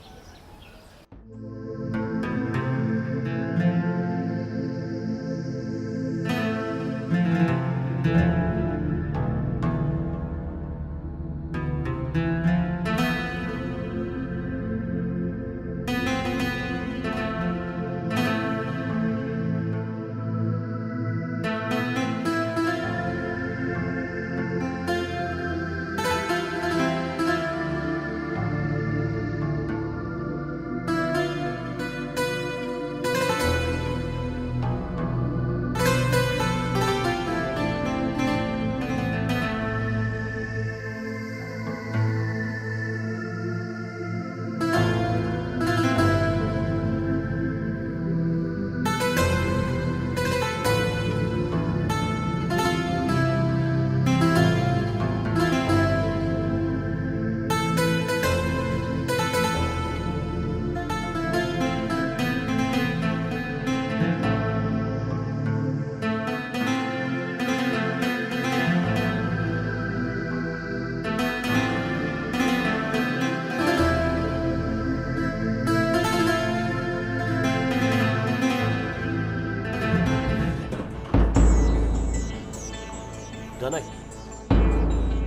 ዳናይ፣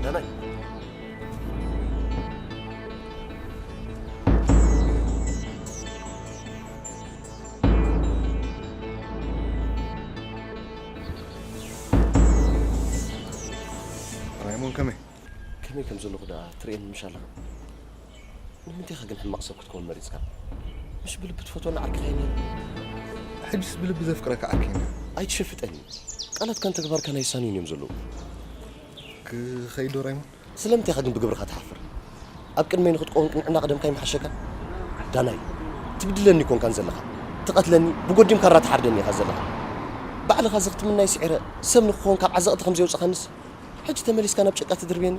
ዳናይ። ራይሞን ከመይ? ከመይ ከም ዘለኹ ደኣ ትርእየኒ ምሽ ኣለኻ? ንምንታይ ኢኻ ግን ሕማቕ ሰብ ክትከውን መሪጽካ? ምሽ ብልቢ ትፈትወኒ ዓርክኻ እየ ነይረ። ሕጅስ ብልቢ ዘፍቅረካ ዓርከይ እየ። ኣይትሸፍጠኒ። ቃላትካን ተግባርካን ኣይሳነዩን እዮም ዘለዉ። ክኸይድ ዶ ራይሞን? ስለምንታይ ኢኻ ግን ብግብርኻ ትሓፍር? ኣብ ቅድመይ ንኽትቀውም ቅንዕና ቀደምካ ይምሓሸካ? ዳናይ፣ ትብድለኒ ኣይኮንካን ዘለኻ። ትቐትለኒ፣ ብጎዲም ካራ ትሓርደኒ ኢኻ ዘለኻ። ባዕልኻ እዚ ክትምናይ ስዒረ፣ ሰብ ንክኸውን ካብ ዓዘቕቲ ከም ዘየውጽኻንስ፣ ሕጂ ተመሊስካ ናብ ጭቃ ትድርብየኒ?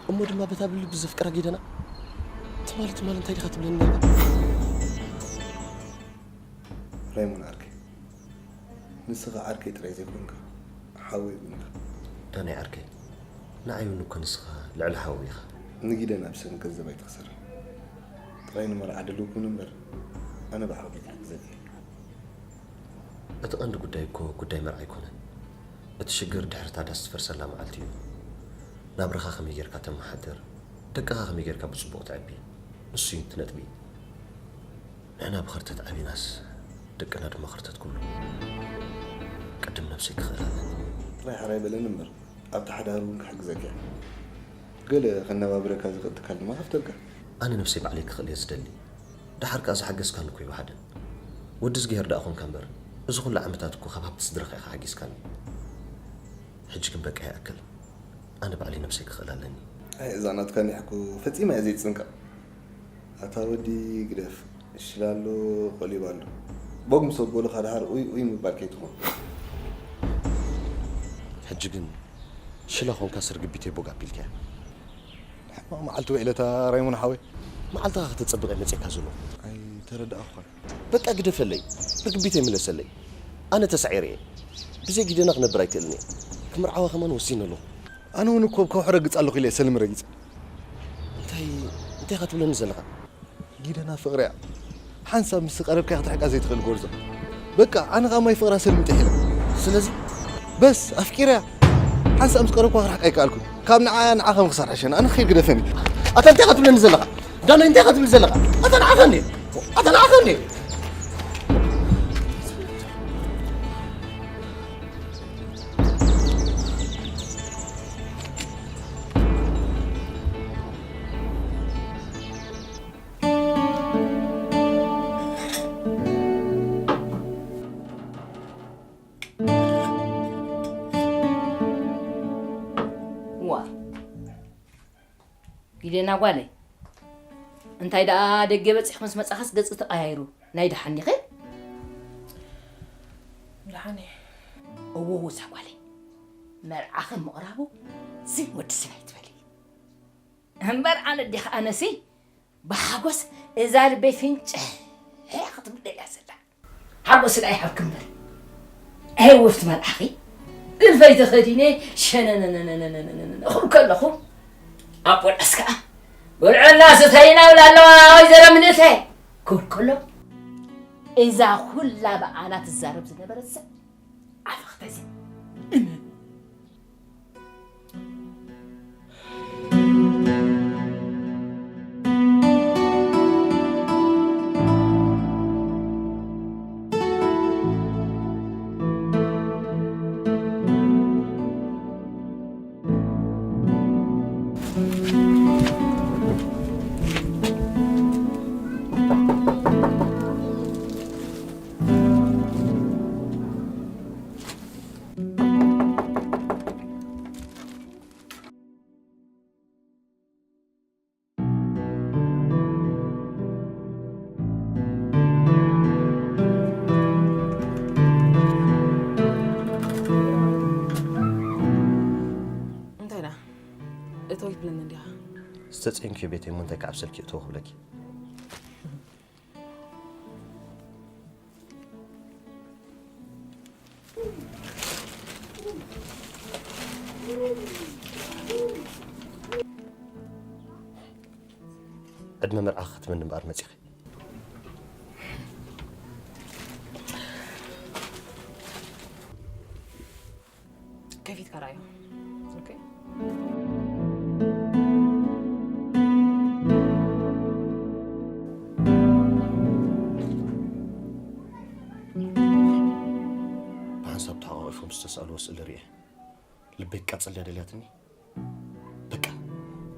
እሞ ድማ በታ ብልቢ ዘፍቅራ ጊደና፣ ትማሊ፣ ትማሊ እንታይ ዲኻ ትብለኒ ነርካ? ራይሞን ዓርከይ፣ ንስኻ ዓርከይ ጥራይ ዘይኮንካ፣ ሓወይ እውን ኢኻ። ዳናይ ዓርከይ፣ ንዓይ እውን እኮ ንስኻ ልዕሊ ሓወይ ኢኻ። ንጊደን ኣብ ሰም ገንዘብ ኣይትኽሰር። ጥራይ ንመርዓ ድልው ኩን እምበር፣ ኣነ ብዓቕመይ ክሕግዘኪ እየ። እቲ ቀንዲ ጉዳይ እኮ ጉዳይ መርዓ ኣይኮነን። እቲ ሽግር ድሕሪ እታ ዳስ ትፈርሰላ መዓልቲ እዩ። ናብራኻ ከመይ ጌርካ ተመሓድር፣ ደቅኻ ከመይ ጌርካ ብጽቡቕ ተዕቢ፣ ንሱ እዩ እቲ ነጥቢ። ንሕና ብኽርተት ዓቢናስ፣ ደቅና ድማ ኽርተት ኩሉ። ቅድም ነብሰይ ክኽእል ኣለኒ። ጥራይ ሕራይ በለኒ እምበር፣ ኣብቲ ሓዳር እውን ክሕግዘካ እየ። ገለ ከነባብረካ ዝኽእል ትካል ድማ ከፍተልካ። ኣነ ነብሰይ ባዕለይ ክኽእል እየ ዝደሊ። ደሓር ከኣ ዝሓገዝካኒ እኮ ይወሓደን። ወዲ እዝግሄር ደኣ ኾንካ እምበር፣ እዚ ኹሉ ዓመታት እኮ ካብ ሃብቲ ስድራኻ ኢኻ ሓጊዝካኒ። ሕጂ ግን በቃ ይኣክል። ኣነ ባዕለይ ነብሰይ ክኽእል ኣለኒ። ኣይ፣ እዛ ናትካ ኒሕ እኮ ፈጺማ እያ ዘይትጽንቀቕ። ኣታ ወዲ ግደፍ፣ ሽላሎ ቆሊባሎ። ቦግ ምስ ኣበሉኻ ደሓር ኡይ ኡይ ምባል ከይትኾን። ሕጂ ግን ሽላ ኾንካ ስርግቢተይ ቦግ ኣቢልካያ። ሕማቕ መዓልቲ ውዒለታ ራይሞን ሓወይ። መዓልትኻ ከተጸብቕ እየ መጺእካ ዘለኹ። ኣይተረዳእኹኻን። በቃ ግደፈለይ፣ ርግቢተይ ምለሰለይ። ኣነ ተሳዒረ እየ። ብዘይ ጊደና ክነብር ኣይክእልን እየ። ክምርዓዋ ከማን ወሲነ ኣለኹ። ኣነ እውን እኮ ኣብ ከውሒ ረግጽ ኣለኹ ኢለ እየ ሰልሚ ረጊጸ። እንታይ፣ እንታይ ኢኻ ትብለኒ ዘለኻ? ጊደና ፍቕሪ እያ። ሓንሳብ ምስ ቀረብካያ ክትርሕቃ ዘይትኽእል ጎርዞ። በቃ፣ ኣነ ኸኣ ማይ ፍቕራ ሰልሚ ጥሒለ። ስለዚ? በስ፣ ኣፍቂረያ። ሓንሳብ ምስ ቀረብኳ ክርሕቃ ኣይከኣልኩን። ካብ ንዓያ ንዓኻ ምኽሳር ሕሸኒ። ኣነ ኸይድ ግደፈኒ። ኣታ እንታይ ኢኻ ትብለኒ ዘለኻ? ዳናይ እንታይ ኢኻ ትብል ዘለኻ? ኣታ ንዓኻ እንዴ? ኣታ ንዓኻ እንዴ? ዋ፣ ጊደና ጓለይ፣ እንታይ ደኣ ደገ በጺሕኪ ምስ መጻኻስ ገጽ ተቐያይሩ፣ ናይ ደሓን ዲኺ? ደሓን እየ። እዎ፣ እዛ ጓለይ፣ መርዓኺ ምቕራቡ ዝን ወዲ ሰብ ኣይትበሊ። እምበር ኣነ ዲኻ ኣነሲ ብሓጎስ እዛ ልበይ ፍንጭሕ ክትብል እያ ዘላ። ሓጎስ ደኣ ይሃብኪ እምበር። ኣይ ወፍቲ መልኣኺ፣ ልፈይ ተኸዲነ ሸነነነነነነነነ ክብል ከለኹ፣ ኣቦ ዳስ ከኣ፣ "ብልዕና ስተይና" ብላ ኣለዋ ወይዘሮ ምንእሰይ ክብል ከሎ፣ እዛ ኩላ ብኣና ትዛረብ ዝነበረት ሰብ ኣፈ ክተዚ እመን። እንታይ ደኣ? እተው ይትብለኒ እንዲኻ? ዝተጸየንክዮ ቤተይ እሞ እንታይ ክዓብሰልኪ እተው ክብለኪ? ዕድመ መርዓኺ ክትመኒ እምበኣር መጺኺ። ከፊትካ ረኣዮ። ኦኬ። ብሓንሳብ ተሓቋቒፎም ዝተሳእልዎ ስእሊ ርእየ። ልበይ ክትቃጸል ድያ ደልያትኒ? በቃ፣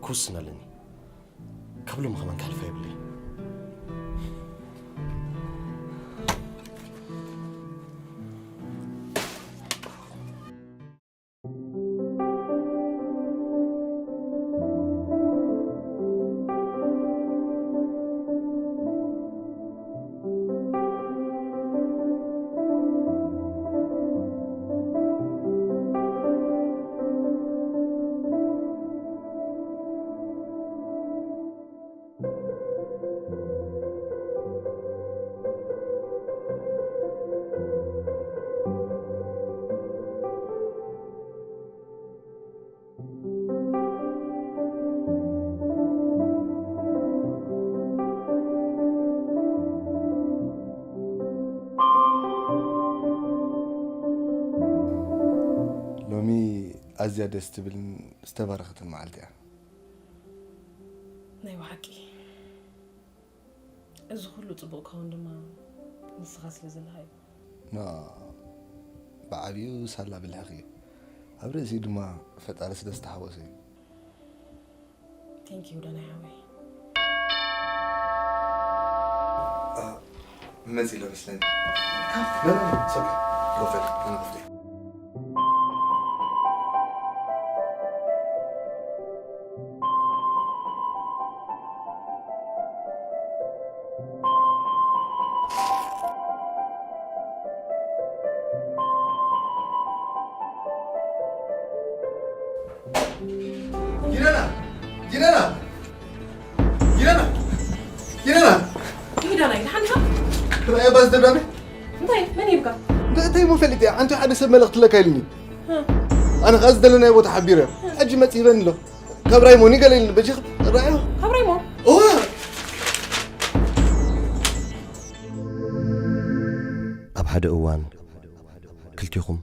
ክውስን ኣለኒ። ካብ ሎሚ ከማን ክሓልፋ የብለይን። ኣዝያ ደስ ትብልን ዝተባረኸትን መዓልቲ እያ። ናይ ብሓቂ እዚ ኩሉ ጽቡቕ ክኸውን ድማ ንስኻ ስለ ዘለኻ እዩ። ና ብዓብዩ ሳላ ብልሕኺ እዩ። ኣብ ርእሲ ድማ ፈጣሪ ስለ ዝተሓወሰ እዩ። Thank you ዳናይ ሓወይ። መፂ ሎ መስለኒ። ካፍ በል፣ ሶሪ። ኮፈል፣ ኣነ ኮፍቴ። ጊደና! ጊደና! ጊደና! ጊደና! ይዳናይ ንሓንካ ራእያ ባዝ ደብዳቤ? እንታይ መን ይብካ? እንታይ እንታይ ሞ ፈሊጥ እያ? ኣንቲ ሓደ ሰብ መልእኽቲ ለካ ኢልኒ። ኣነ ከኣ ዝደለናዮ ቦታ ሓቢረ። ሕጂ መጽ ይበኒ ኣሎ። ካብ ራይሞኒ ገለ ኢልኒ በጂ ራእዮ። ካብ ራይሞ እዋ ኣብ ሓደ እዋን ክልቲኹም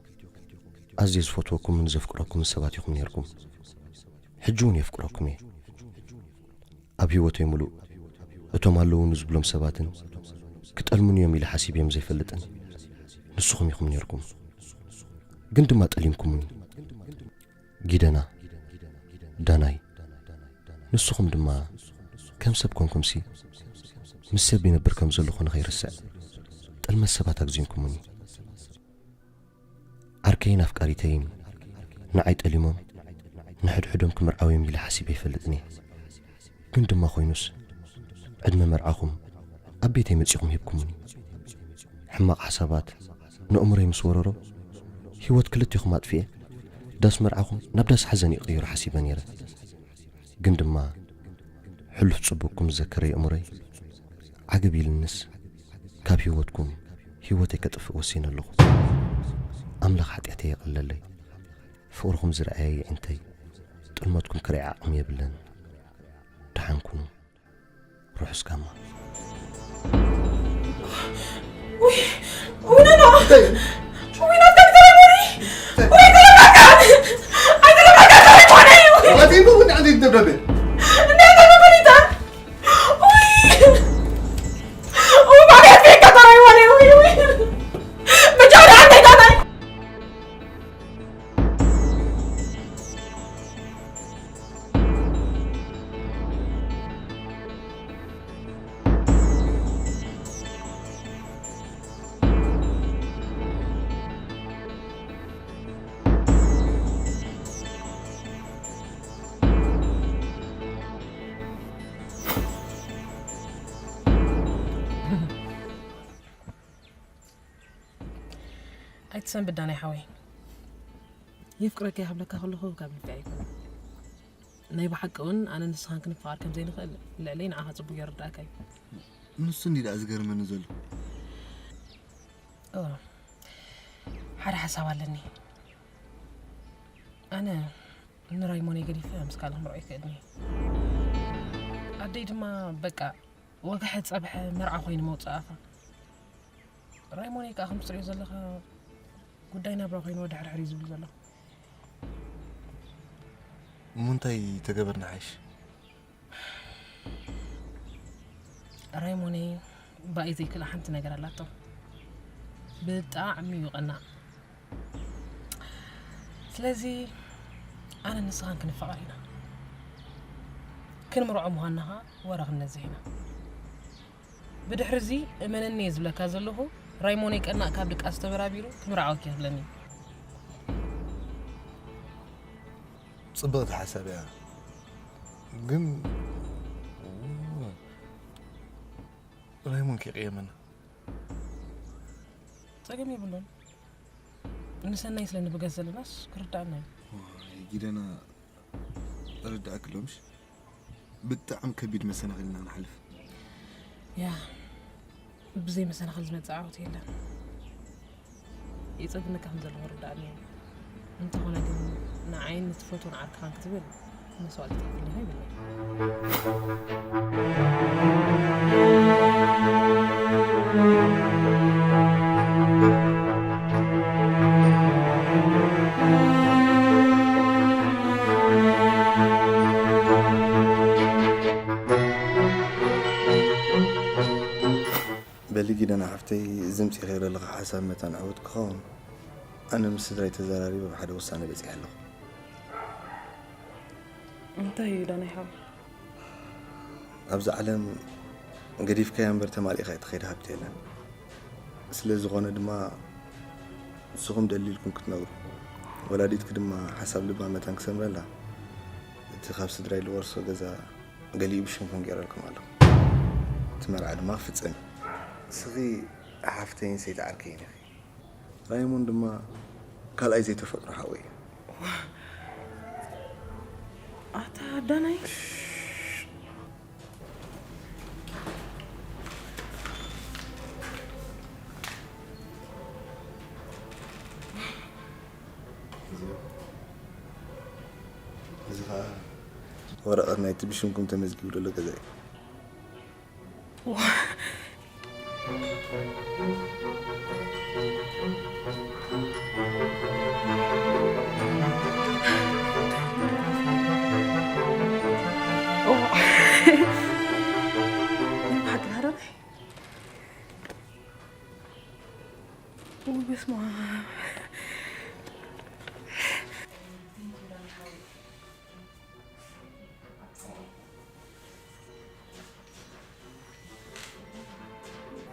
ኣዝየ ዝፈትወኩምን ዘፍቅረኩምን ሰባት ኢኹም ነይርኩም። ሕጂ እውን የፍቅረኩም እየ። ኣብ ህይወተይ ምሉእ እቶም ኣለዉኒ ዝብሎም ሰባትን ክጠልሙኒ እዮም ኢለ ሓሲበዮም ዘይፈልጥን ንስኹም ኢኹም ነይርኩም። ግን ድማ ጠሊምኩምኒ። ጊደና፣ ዳናይ፣ ንስኹም ድማ ከም ሰብ ኮንኩምሲ ምስ ሰብ ይነብር ከም ዘለኹ ንኸይርስዕ ጥልመት ሰባት ኣግዚምኩምኒ። ዓርከይን ኣፍቃሪተይን ንዓይ ጠሊሞም ንሕድሕዶም ክምርዓው እዮም ኢለ ሓሲበ ይፈልጥን እየ። ግን ድማ ኮይኑስ ዕድመ መርዓኹም ኣብ ቤተይ መጺኹም ሂብኩምኒ። ሕማቕ ሓሳባት ንእምሮይ ምስ ወረሮ ህይወት ክልቴኹም ኣጥፊኤ ዳስ መርዓኹም ናብ ዳስ ሓዘን ይቕይሮ ሓሲበ ነይረ። ግን ድማ ሕሉፍ ጽቡቕኩም ዝዘከረ የእምሮይ ዓገብ ኢልንስ ካብ ህይወትኩም ህይወተይ ከጥፍእ ወሲነ ኣለኹ። ኣምላኽ ሓጢኣተይ የቐለለይ። ፍቕርኹም ዝረኣየ የዒንተይ ጥልመትኩም ክርኢ ዓቕሚ የብለን። ደሓን ኩኑ። ርሑስ ጋማ። ውይ ውነና ውይ ናትካ ተረጎሪ ውይ ተረጋጋ ኣይተረጋጋ ተረጎሪ ኣቲ ምን አንተ ይደብደበ እንዴት ተረጎሪታ ውይ ውይ ማለት ቤት ከተረጎሪ ውይ ውይ ብቻ አንተ ጋር ኣይትሰንብድ ዳናይ ሓወይ። የፍቅረካ እየ ክብለካ ከለኹ ካብ ልቢ ኣይኮነን። ናይ ብሓቂ እውን ኣነ ንስኻን ክንፋቐር ከም ዘይንኽእል ልዕለይ ንዓኻ ጽቡቕ ይርዳእካ እዩ። ንሱ እንዲ ደኣ ዝገርመኒ ዘሎ። ኦ፣ ሓደ ሓሳብ ኣለኒ። ኣነ ንራይሞነይ ገዲፈ ምስ ካልእ ክምርዖ ይክእልኒ። ኣደይ ድማ በቃ ወግሐ ጸብሐ መርዓ ኮይኑ መውጽኣኻ። ራይሞነይ ከኣ ከምቲ ትሪኦ ዘለኻ ጉዳይ ናብራ ኮይኑ ወደ ሕርሕር እዩ ዝብል ዘሎ። እሞ እንታይ ተገበርና ሓይሽ? ራይሞነይ ብኣይ ዘይክእላ ሓንቲ ነገር ኣላቶ። ብጣዕሚ እዩ ቀናእ። ስለዚ ኣነ ንስኻን ክንፋቐር ኢና። ክንምርዖ ምዃንና ኸኣ ወረ ክንነዝሕ ኢና። ብድሕሪ እዚ እመነኒ እየ ዝብለካ ዘለኹ፣ ራይሞነይ ቀናእ ካብ ድቃስ ተበራቢሩ ክምርዓወኪ ክብለኒ እዩ። ጽብቕቲ ሓሳብ እያ። ግን ራይሞን ከይቅየመና። ጸገም የብሉን። ንሰናይ ስለ ንብገስ ዘለናስ ክርዳእና እዩ። ዋይ፣ ጊደና ርዳእክሎምሽ ብጣዕሚ ከቢድ መሰናኽል ኢና ንሓልፍ። ያ፣ ብዘይ መሰናኽል ዝመጽእ ዓወት የለን። የጸግመካ ከም ዘለዎ ርዳእኒ እዩ። እንተኾነ ግን ንዓይን ንትፈትዎን ዓርክኻን ክትብል መስዋእቲ ትኸፍል ዲኻ ይብለኒ። ሊጊደና ሓፍተይ፣ ዝምፂ ከይረ ኣለኻ ሓሳብ መታን ዕውት ክኸውን፣ ኣነ ምስ ስድራይ ተዘራሪበ ኣብ ሓደ ውሳነ በፂሐ ኣለኹ። እንታይ እዩ ዳናይ ሓው? ኣብዚ ዓለም ገዲፍካያ እምበር ተማሊእካ እትኸይድ ሃብቲ የለን። ስለ ዝኾነ ድማ ንስኹም ደሊልኩም ክትነብሩ፣ ወላዲትኪ ድማ ሓሳብ ልባ መታን ክሰምረላ፣ እቲ ካብ ስድራይ ልወርሶ ገዛ ገሊኡ ብሽምኩም ገይረልኩም ኣለኹ። እቲ መርዓ ድማ ክፍጸም እዩ። ንስኺ ሓፍተይን ሰይቲ ዓርከይን ኢኺ። ራይሞን ድማ ካልኣይ ዘይተፈጥሮ ሓወይ እዩ። ኣታ ዳናይ እዚ ኸዓ ወረቐት ናይቲ ብሽምኩም ተመዝጊቡ ዘሎ ገዛ እዩ። በስመ ኣብ።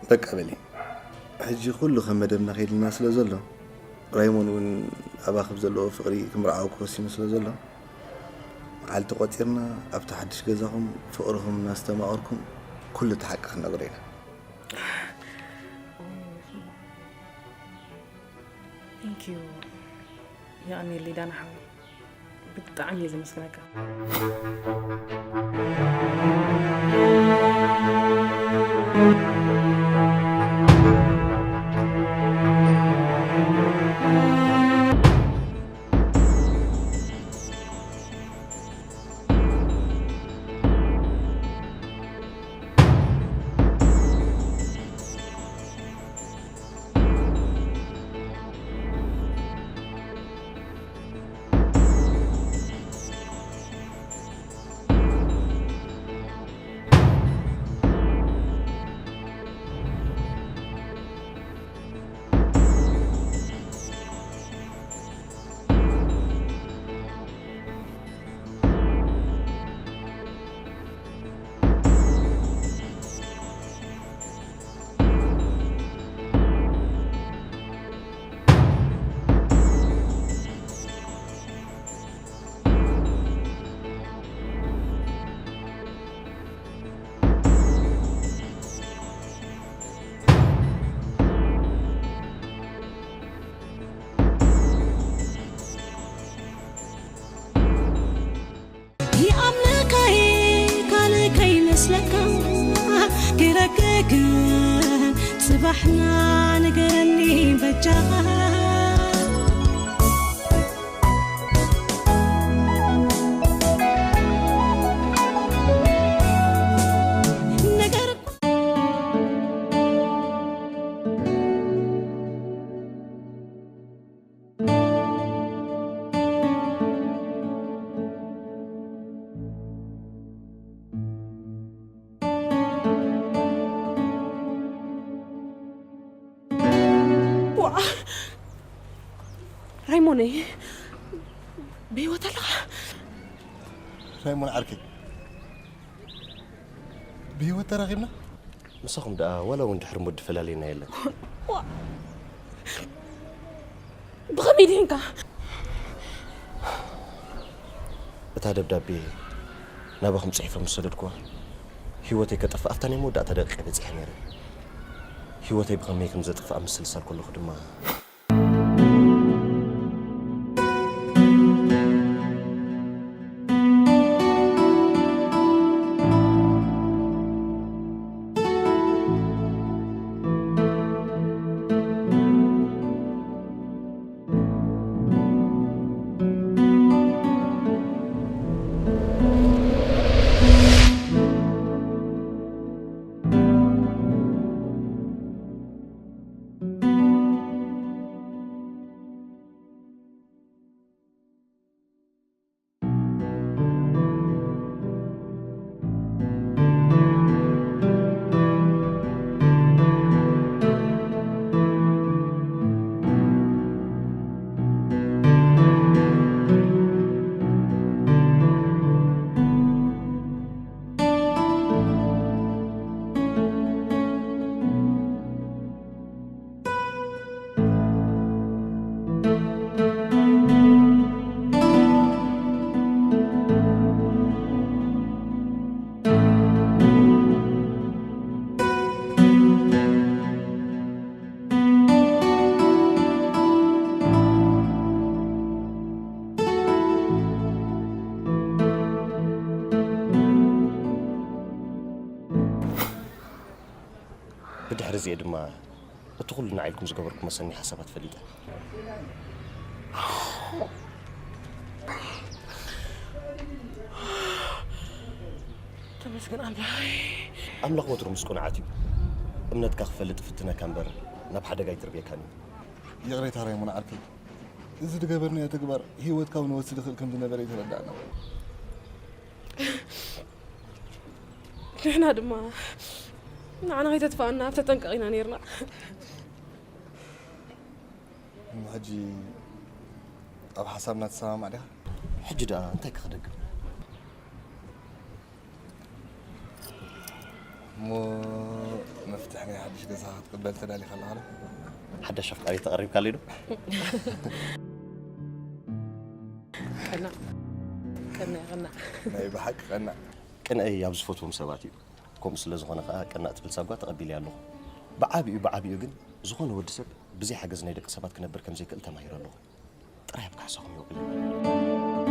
በቃ በሊ፣ ሕጂ ኩሉ ከም መደብና ከይድልና ስለ ዘሎ፣ ራይሞን እውን ኣባኽብ ዘለዎ ፍቕሪ ክምርዓወኪ ወሲኑ ስለ ዘሎ፣ መዓልቲ ቆፂርና ኣብቲ ሓድሽ ገዛኹም ፍቕርኹም እናስተማቐርኩም ኩሉ እቲ ሓቂ ክንነግሮ ኢና። Thank you። የቐንየለይ ዳና ሓወይ፣ ብጣዕሚ እየ ዘመስግነካ። ይኣምነካይ ካልእ ከይመስለካ ክረክክን ጽባሕና ንገረኒ በጃኻ። ነገር ራይሞነይ፣ ብህይወት ኣለኻ? ራይሞን ዓርከይ፣ ብህይወት ተራኺብና? ምሳኹም ደኣ ዋላ እውን ድሕሪ ሞት ድፈላልየና የለን። ብኸመይ ድሒንካ? እታ ደብዳቤ ናባኹም ጽሒፈ ምስ ሰደድኩዋ፣ ህይወተይ ከጠፍእ ኣብታ ናይ መወዳእታ ደቂቕ በጺሐ ነይረ። ህይወተይ ብኸመይ ከም ዘጥፍኣ ምስ ስልሳል ከለኹ ድማ፣ ብድሕሪ እዚአ ድማ እቲ ኩሉ ንዓይ ኢልኩም ዝገበርኩሞ ሰኒ ሓሳባት ፈሊጠ። ተመስገን ኣምላኸይ። ኣምላኽ ወትሩ ምስ ቅኑዓት እዩ። እምነትካ ክፈልጥ ይፍትነካ እምበር ናብ ሓደጋ ኣይተርብየካን እዩ። ይቕሬታ ሬሞን ዓርከይ፣ እዚ ዝገበርናዮ ተግባር ህይወትካ እውን ወስድ ይኽእል ከም ዝነበረ እዩ ተረዳእና። ንሕና ድማ ንዓና ከይተጥፍኣና ኣብ ተጠንቀቕ ኢና ነይርና። እሞ ሕጂ ኣብ ሓሳብና ትሰማማዕ ዲኻ? ሕጂ ደኣ እንታይ ክኽደግም? እሞ መፍትሕ ናይ ሓድሽ ገዛ ክትቅበል ተዳሊኻ ኣለኻ ዶ? ሓዳሽ ኣፍቃሪ ተቐሪብካለይ ዶ? ቀናእ ቀናእ ቀናእ። ናይ ብሓቂ ቀናእ። ቅንኣይ ኣብ ዝፈትዎም ሰባት እዩ። ከምኡ ስለ ዝኾነ ከኣ ቀናእ ትብል ሳጓ ተቐቢለያ ኣለኹ። ብዓቢኡ ብዓቢኡ ግን ዝኾነ ወዲ ሰብ ብዘይ ሓገዝ ናይ ደቂ ሰባት ክነብር ከም ዘይክእል ተማሂረ ኣለኹ። ጥራይ ኣብ ካሕሳኹም የውዕል።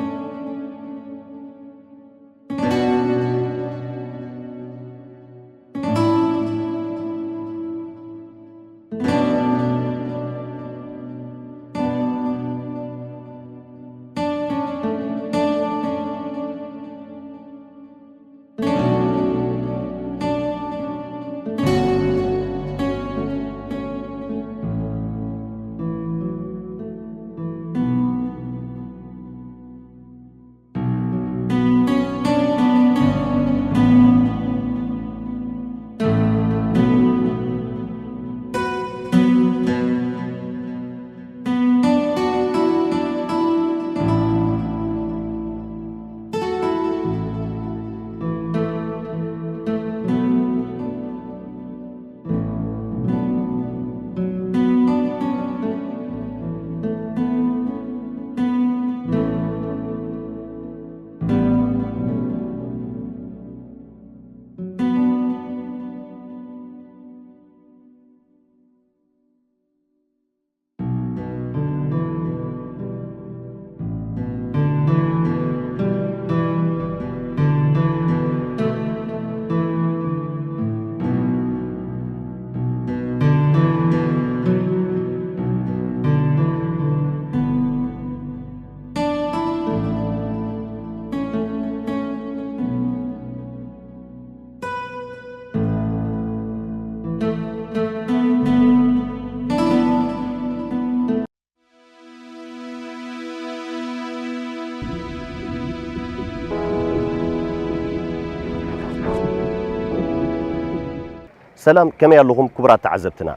ሰላም፣ ከመይ ኣለኹም ክቡራት ተዓዘብትና?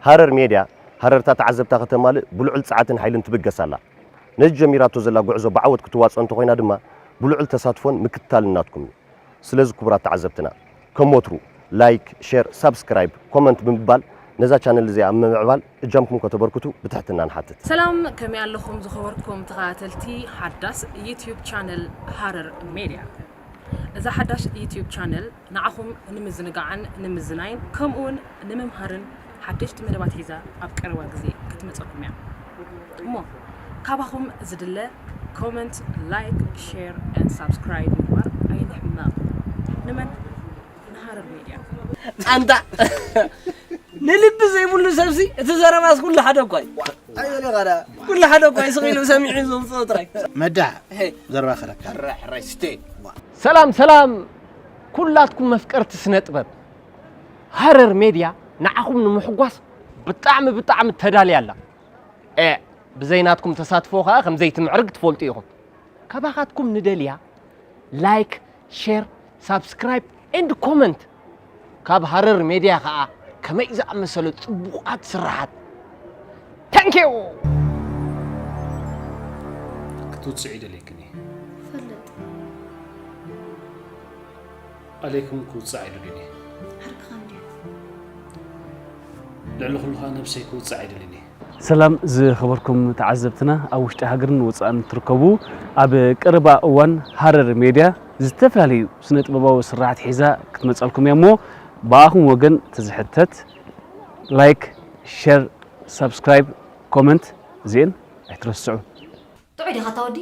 ሃረር ሜድያ ሃረርታ ተዓዘብታ ከተማልእ ብልዑል ጸዓትን ሓይልን ትብገስ ኣላ። ነዚ ጀሚራቶ ዘላ ጉዕዞ ብዓወት ክትዋጽኦ እንተኾይና ድማ ብልዑል ተሳትፎን ምክትታልን ናትኩም እዩ። ስለዚ ክቡራት ተዓዘብትና፣ ከም ወትሩ ላይክ፣ ሼር፣ ሳብስክራይብ፣ ኮመንት ብምባል ነዛ ቻነል እዚኣ ኣብ ምምዕባል እጃምኩም ከተበርክቱ ብትሕትና ንሓትት። ሰላም፣ ከመይ ኣለኹም ዝኸበርኩም ተኸታተልቲ ሓዳስ ዩትዩብ ቻነል ሃረር ሜድያ? እዛ ሓዳሽ ዩትዩብ ቻነል ንዓኹም ንምዝንጋዕን ንምዝናይን ከምኡውን ንምምሃርን ሓደሽቲ መደባት ሒዛ ኣብ ቀረባ ግዜ ክትመጸኩም እያ። እሞ ካባኹም ዝድለ ኮመንት፣ ላይክ፣ ሼር ኤንድ ሳብስክራይብ ምግባር ኣይንሕመቕ። ንመን? ንሃረር ሜድያ። ኣንታ ንልቢ ዘይብሉ ሰብሲ እቲ ዘረባስ ኩሉ ሓደ እኳ እዩ። ኣይበለኻዳ ኩሉ ሓደ እኳ እዩ ስቕ ኢሉ ሰሚዑ ዘውፅኦ ጥራይ። መዳ ዘረባ ከረካ ሕራይ ሕራይ ስቴ ሰላም ሰላም ኩላትኩም መፍቀርቲ ስነ ጥበብ፣ ሃረር ሜድያ ንዓኹም ንምሕጓስ ብጣዕሚ ብጣዕሚ ተዳልያ ኣላ። ኤ ብዘይ ናትኩም ተሳትፎ ከኣ ከም ዘይትምዕርግ ትፈልጡ ኢኹም። ካባኻትኩም ንደልያ ላይክ፣ ሼር፣ ሳብስክራይብ ኤንድ ኮመንት። ካብ ሃረር ሜድያ ከኣ ከመይ ዝኣመሰለ ጽቡቓት ስራሓት። ታንኪዩ። ክትውፅዒ ደልየክን እየ። ፈልጥ ኣሌኩም ክውፅእ ኣይደልን እየ። ዓርክኻ እንድዩ። ልዕሊ ኩሉ ከዓ ነብሰይ ክውፅእ ኣይደልን እየ። ሰላም ዝኸበርኩም ተዓዘብትና፣ ኣብ ውሽጢ ሃገርን ወፃእን ትርከቡ ኣብ ቀረባ እዋን ሃረር ሜድያ ዝተፈላለዩ ስነ ጥበባዊ ስራሕቲ ሒዛ ክትመፀልኩም እያ እሞ ብኣኹም ወገን ተዝሕተት ላይክ፣ ሸር፣ ሳብስክራይብ፣ ኮመንት እዚኤን ኣይትረስዑ። ጥዑይ ዲኻ እታ ወዲ?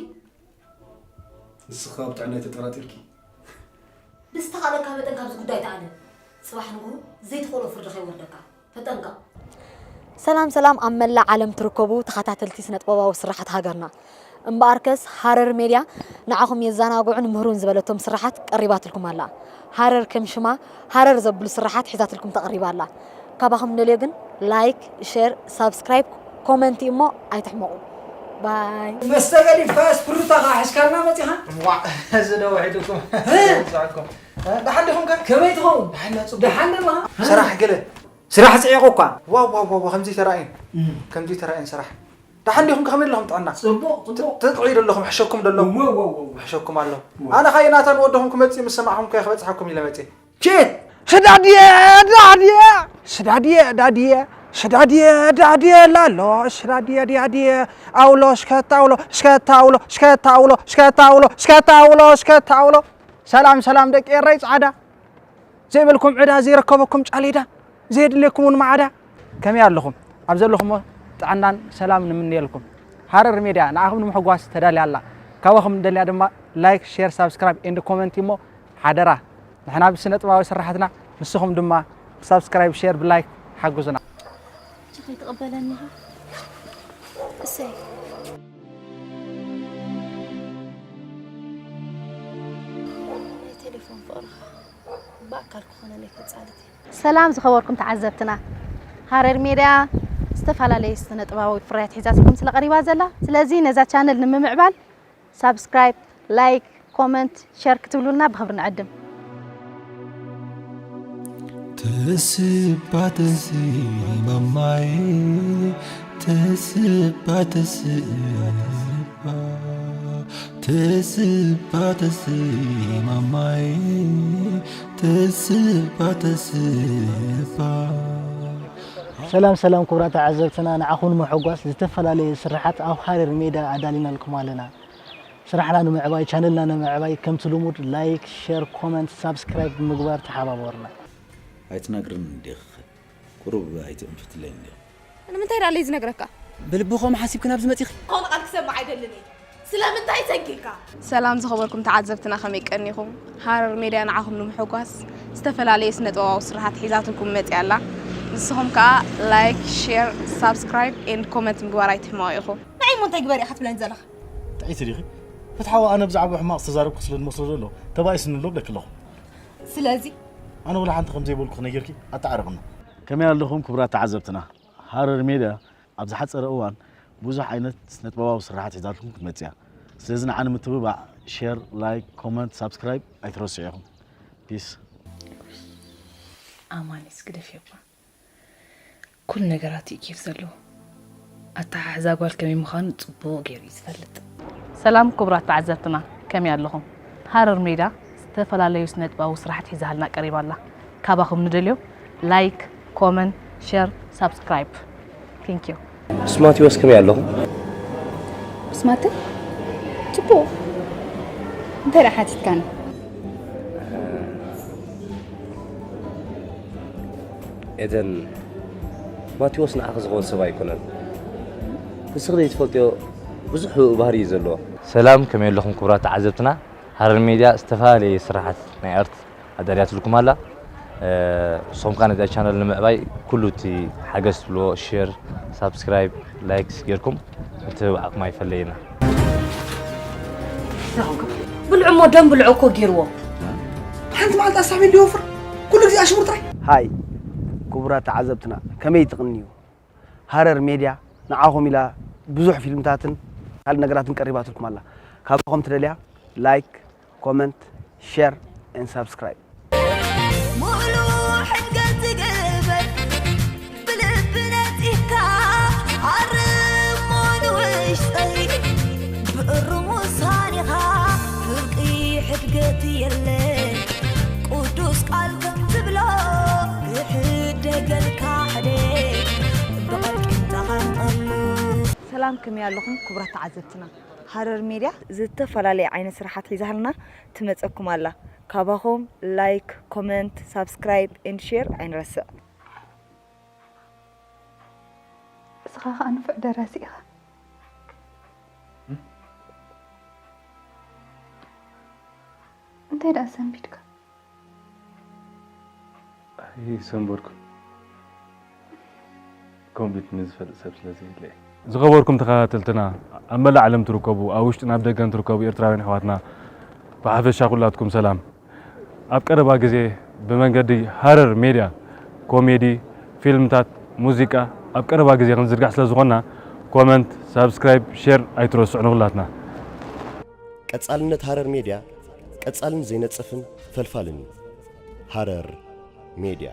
ንስኻ ኣብ ጥዕናይ ተጠራጢርኪ? ብዝተኻእለካ መጠን ካብዚ ጉዳይ ተኣለ። ጽባሕ ንግሆ ዘይትኽእሎ ፍርዲ ከይወርደካ ተጠንቀቕ። ሰላም ሰላም፣ ኣብ መላእ ዓለም ትርከቡ ተኸታተልቲ ስነጥበባዊ ስራሓት ሃገርና፣ እምበኣርከስ ሃረር ሜድያ ንዓኹም የዘናግዑን ምህሩን ዝበለቶም ስራሓት ቀሪባትልኩም ኣላ። ሃረር ከም ሽማ ሃረር ዘብሉ ስራሓት ሒዛትልኩም ተቐሪባ ኣላ። ካባኹም ንደልዮ ግን ላይክ፣ ሼር፣ ሳብስክራይብ፣ ኮመንቲ እሞ ኣይትሕመቑ። ባይ። መስተ ገዲፍካ ስፕሩታ ከዓ ሒዝካልና መፂኻ? ዋዕ፣ እዚ ዶ ውዒድኩም? እ? ዝብጻዕኩም። እ፣ ደሓን ዲኹም ከ? ከመይ ትኸውን? ደሓን ናጽቡ። ደሓን ደለኻ? ስራሕ ገለ? ስራሕ ጽዒቑ እኳ። ዋው፣ ዋው፣ ዋው፣ ከምዚ ተራእየን። እም። ከምዚ ተራእየን ስራሕ። ደሓን ዲኹም ከ? ከመይ ኣለኹም ጥዕና? ጽቡቕ፣ ጽቡቕ። ት-፣ ትጥዕዩ ደለኹም፣ ሕሸኩም ደሎ? እወ፣ እወ፣ እወ፣ እወ። ሕሸኩም ኣሎ። እወ። ኣነ ኸኣ ናታን ወደኹም ክመጽእ ምስ ሰማዕኹም ከ ክበጽሓኩም ኢለ መጽእ። ኬት? ስዳድየ፣ ዳድየ፣ ስዳድየ፣ ዳድየ፣ ስዳድየ፣ ዳድየ ላሎ፣ ስዳድየ፣ ዳድየ፣ ኣውሎ፣ ስከታ ኣውሎ፣ ስከታ ኣውሎ፣ ስከታ ኣውሎ፣ ስከታ ኣውሎ፣ ስከታ ኣውሎ፣ ስከታ ኣውሎ። ሰላም፣ ሰላም ደቂ ኤረይ ጻዕዳ። ዘይበልኩም ዕዳ፣ ዘይረከበኩም ጫሌዳ፣ ዘየድልየኩም እውን ማዕዳ። ከመይ ኣለኹም? ኣብ ዘለኹሞ ጥዕናን ሰላም ንምንየልኩም። ሃረር ሜድያ ንዓኹም ንምሕጓስ ተዳልያ ኣላ። ካባኹም ንደልያ ድማ ላይክ፣ ሼር፣ ሳብስክራይብ ኤንድ ኮመንት እሞ ሓደራ። ንሕና ብስነ ጥበባዊ ስራሓትና፣ ንስኹም ድማ ብሳብስክራይብ፣ ሼር፣ ብላይክ ሓግዙና። እቺ ከይትቕበለኒ ኢኻ? እሰይ። ናይ ቴሌፎን ፍቕርኻ ብኣካል ክኾነለይ ከጻልት እየ። ሰላም ዝኸበርኩም ተዓዘብትና፣ ሃረር ሜድያ ዝተፈላለዩ ስነ ጥበባዊ ፍርያት ሒዛትኩም ስለ ቀሪባ ዘላ፣ ስለዚ ነዛ ቻነል ንምምዕባል ሳብስክራይብ፣ ላይክ፣ ኮመንት፣ ሸር ክትብሉልና ብኽብሪ ንዕድም። ተስባ ተስባ ማማዬ፣ ተስባ ተስባ፣ ተስባ ተስባ ማማዬ፣ ተስባ ተስባ። ሰላም ሰላም ክቡራት ተዓዘብትና፣ ንዓኹም ንምሕጓስ ዝተፈላለዩ ስራሓት ኣብ ሃረር ሜድያ ኣዳሊናልኩም ኣለና። ስራሕና ንምዕባይ፣ ቻነልና ንምዕባይ ከምቲ ልሙድ ላይክ፣ ሼር፣ ኮመንት፣ ሳብስክራይብ ብምግባር ተሓባበሩና። ኣይትነግርን እንዲኺ፣ ቁሩብ ኣይትእንፍትለይ እንዲኺ። ንምንታይ ደኣ ለይ ዝነግረካ? ብልቢ ከምኡ ሓሲብኪ ናብዚ መጺኺ? ዝኾነ ቃል ክሰምዕ ኣይደልን እየ። ስለምንታይ ሰጊእካ? ሰላም ዝኸበርኩም ተዓዘብትና ከመይ ቀኒኹም? ሃረር ሜድያ ንዓኹም ንምሕጓስ ዝተፈላለዩ ስነ ጥበባዊ ስራሓት ሒዛትልኩም መጺኣ ኣላ። ንስኹም ከኣ ላይክ፣ ሼር፣ ሳብስክራይብ ኤንድ ኮመንት ምግባር ኣይትሕመቑ ኢኹም። ንዓይ እሞ እንታይ ግበር ኢኻ ትብለኒ ዘለኻ? ጥዕይቲ ዲኺ? ፍትሓዊ ኣነ ብዛዕባ ሕማቕ ዝተዛረብኩ ስለ ዝመስሎ ዘሎ ተባኢስኒ ኣሎ ብለኪ ኣለኹ። ስለዚ? ኣነ ወላ ሓንቲ ከም ዘይበልኩ ክነጊርኪ ኣተዓርቕና። ከመይ ኣለኹም ክቡራት ተዓዘብትና? ሃረር ሜድያ ኣብ ዝሓጸረ እዋን ብዙሕ ዓይነት ስነጥበባዊ ስራሓት ሒዛትልኩም ክትመጽእ እያ። ስለዚ ንዓ ንምትብባዕ ሼር፣ ላይክ፣ ኮመንት፣ ሳብስክራይብ ኣይትረስዑ ኢኹም። ፒስ። ኣማን እስኪ ደፊእኳ። ኩሉ ነገራት እዩ ኬፍ ዘለዎ። ኣተሓሕዛ ጓል ከመይ ምዃኑ ጽቡቕ ገይሩ እዩ ዝፈልጥ። ሰላም ክቡራት ተዓዘብትና፣ ከመይ ኣለኹም? ሃረር ሜድያ ዝተፈላለዩ ስነጥበባዊ ስራሕቲ ሒዛልና ቀሪባ ኣላ። ካባኹም ንደልዮ ላይክ፣ ኮመንት፣ ሸር፣ ሳብስክራይብ። Thank you። ምስ ማቴዎስ ከመይ ኣለኹም? ምስ ማተ? ጽቡቕ። እንታይ ደኣ ሓቲትካኒ? ኤደን፣ ማቴዎስ ንዓኺ ዝኸውን ሰብ ኣይኮነን። ንስኺ ዘይትፈልጥዮ ብዙሕ ህቡእ ባህሪ እዩ ዘለዎ። ሰላም፣ ከመይ ኣለኹም ክቡራት ተዓዘብትና? ሃረር ሜድያ ዝተፈላለየ ስራሓት ናይ ኣርት ኣዳልያትልኩም ኣላ። እ፣ ንስኹም ከኣ ነዛ ቻነል ንምዕባይ ኩሉ እቲ ሓገዝ ትብልዎ፣ ሼር፣ ሳብስክራይብ፣ ላይክ ጌርኩም ምትብባዕኩም ኣይፈለየና። ብልዑ እሞ ደም ብልዑ እኮ ጌርዎ። ሓንቲ መዓልቲ ኣሳብ እንዲ ይወፍር፣ ኩሉ ግዜ ኣሽሙር ጥራይ። ሃይ ክቡራት ተዓዘብትና፣ ከመይ ትቕንዩ? ሃረር ሜድያ ንዓኹም ኢላ ብዙሕ ፊልምታትን ካልእ ነገራትን ቀሪባትልኩም ኣላ። ካባኹም ትደልያ ላይክ፣ ኮመንት፣ ሼር ኤንድ ሳብስክራይብ። ሙሉ ሕድገት ትግበር ብልቢ ነጺህካ፣ ኣርሞ ንውሽጠይ ብእሩም ውሳኔኻ። ፍርቂ ሕድገት የለ ቅዱስ ቃል ከም ዝብሎ፣ ክሕደገልካ ሕደ ብቐልቂን ተቐምጠሉ። ሰላም፣ ከመይ ኣለኹም ክቡራት ተዓዘብትና? ሃረር ሜድያ ዝተፈላለየ ዓይነት ስራሓት ሒዛልና ትመጸኩም ኣላ። ካባኹም ላይክ፣ ኮመንት፣ ሳብስክራይብ ኤንድ ሼር ኣይንረስዕ። እስኻ ኸኣ ንፉዕ ደራሲ ኢኻ። እም? እንታይ ደኣ ሰንቢድካ? ይሰንበርኩም ኮምቢት ንዝፈልጥ ሰብ ስለ ዘየለ። ዝኸበርኩም ተኸታተልትና፣ ኣብ መላእ ዓለም ትርከቡ፣ ኣብ ውሽጥን ኣብ ደገን ትርከቡ ኤርትራውያን ኣሕዋትና፣ ብሓፈሻ ኩላትኩም ሰላም። ኣብ ቀረባ ግዜ ብመንገዲ ሃረር ሜድያ ኮሜዲ፣ ፊልምታት፣ ሙዚቃ ኣብ ቀረባ ግዜ ክንዝርጋሕ ስለ ዝኾንና፣ ኮመንት፣ ሳብስክራይብ፣ ሼር ኣይትረስዑ ንኹላትና። ቀጻልነት ሃረር ሜድያ ቀጻልን ዘይነጽፍን ፈልፋልን እዩ። ሃረር ሜድያ።